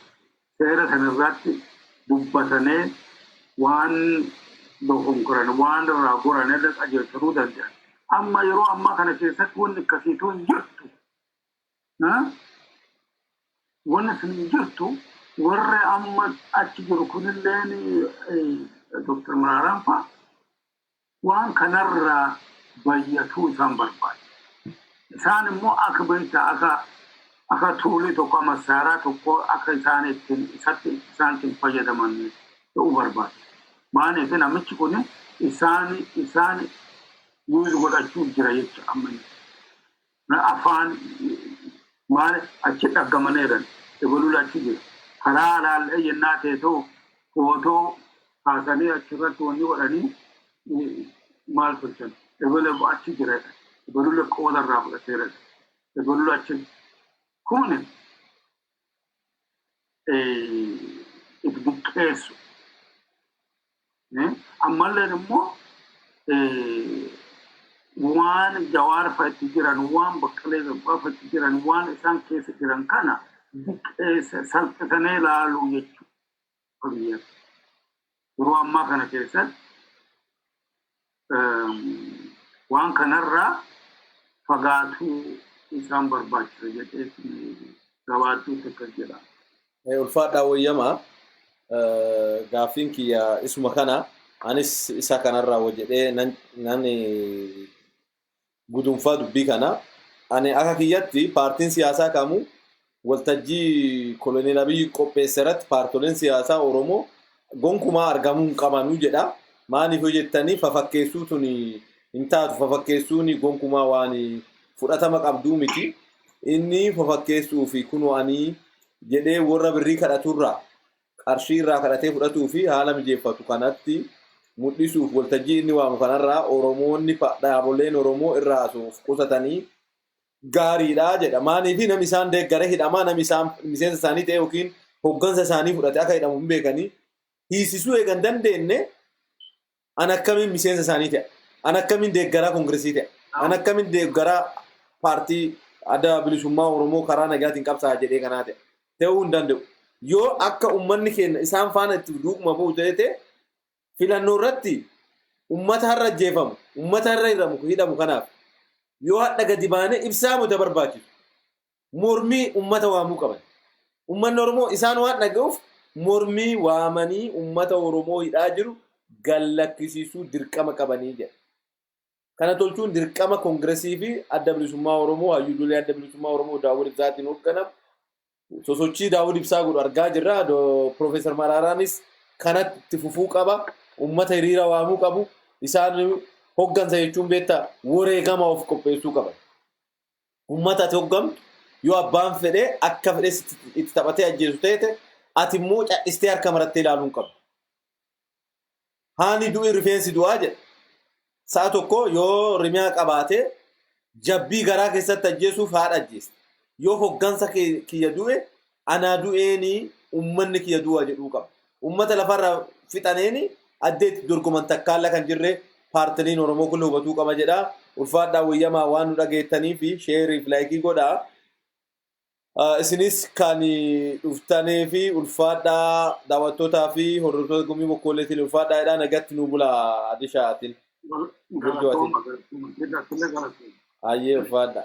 Seera sanarratti dubbatanii waan dogongoran, waan irraa goran irra qajeelchuu danda'an. Amma yeroo ammaa kana keessatti wanni akkasiitu hin jirtu. Wanni sun hin jirtu. Warri amma achi jiru kunilleen, Dr. Maraaraan fa'a, waan kanarraa bayyatuu isaan barbaada. Isaan immoo akka beektaa akka tuulii tokko, masaaraa tokko akka isaan ittiin isatti isaan ittiin fayyadaman ta'uu barbaada. Maaliif, namichi kun isaan use godhachuu jira jecha amma. Afaan maal achi dhaggamaniiran, ebaluu achi jira. Karaa alaallee yennaa ta'e ta'u footoo kaasanii achirratti wanni godhanii maal tolchan. Ebaluu achi jira. Ebaluu qooda irraa fudhateera. Ebaluu achi. Kun if diqqeessu. Ammallee immoo waan Jawaar fa'a itti jiran, waan Baqqalee Garbaa fa'a itti jiran, waan isaan keessa jiran kana diqqeessa, salphisanii ilaaluu jechuudha. Yeroo ammaa kana keessatti waan kanarraa fagaatuu isaan barbaachisa jedhee gabaabduutti akkas jedha. Ulfaadhaa wayyamaa, gaaffiin kiyya isuma kana. Anis isa kanarraa hojjedhee nan gudunfaa dubbii kana. Ani akka kiyyatti paartiin siyaasaa kamuu waltajjii Koloneel Abiyyi qopheesse irratti paartoleen siyaasaa Oromoo gonkumaa argamuu hin qabanuu jedha. Maaliif yoo jettanii, fafakkeessuu tuni hin taatu. Fafakkeessuun gonkumaa waan fudhatama qabduu miti. Inni fafakkeessuu fi kunoo ani jedhee warra birrii kadhaturraa qarshii irraa kadhatee fudhatuu fi haala mijeeffatu kanatti mul'isuuf waltajjii inni waamu kanarraa Oromoonni, dhaaboleen Oromoo irraa of qusatanii gaariidha jedha. Maaliif, namni isaan deeggare hidhamaa, namni isaan miseensa isaanii ta'e yookiin hoggansa isaanii fudhate akka hidhamu hin beekanii hiisisuu eegan dandeenye, an akkamiin miseensa isaanii ta'e? An akkamiin deeggaraa koongiresii ta'e? An akkamiin deeggaraa paartii Adda Bilisummaa Oromoo karaa nagaatiin qabsaa jedhee kanaa ta'e? Ta'uu hin danda'u. Yoo akka uummanni keenya isaan faana itti duukuma bu'u ta'e, filannoo irratti uummata har'a ajjeefamu, uummata har'a hidhamu kanaaf yoo hadha gadi baanee ibsaa muta barbaachisu mormii uummata waamuu qaban. Uummanni Oromoo isaan waan dhaga'uuf mormii waamanii uummata Oromoo hidhaa jiru gallakkisiisuu dirqama qabanii jedha. Kana tolchuun dirqama koongiresii fi Adda Bilisummaa Oromoo, hayyuu durii Adda Bilisummaa Oromoo Daawud Ibsaatiin hoogganamu. Sosochii Daawud Ibsaa godhu argaa jirra. Piroofeesar Maraaraanis kanatti itti fufuu qaba. Uummata hiriira waamuu qabu. Isaan hoggansa jechuun beektaa, wareegama of qopheessuu qaban. Uummata ati hoggamtu yoo abbaan fedhee akka fedhes itti taphatee ajjeesu ta'e, ati immoo cadhistee harka marattee ilaaluu hin qabdu. Haani du'i rifeensi du'aa jedha. Sa'a tokko yoo rimiyaa qabaatee jabbii garaa keessatti ajjeesuuf haadha ajjeesta. Yoo hoggansa kiyya du'e, anaa du'eeni uummanni kiyya du'a jedhuu qaba. Uummata lafarraa fixaneeni addee itti dorgoman takkaalla kan jirre paartiliin Oromoo kun hubatuu qaba jedha. Ulfaadhaa wayyamaa, waan nu dhageettanii fi share fi like godhaa. Isinis kan dhuftanii fi ulfaadhaa, daawwattootaa fi hordoftoota Gumii Bokkooleetiin ulfaadhaa jedhaa, nagatti nu bulaa adishaatiin. Galatooma, galatooma. Ayyee, ulfaadhaa.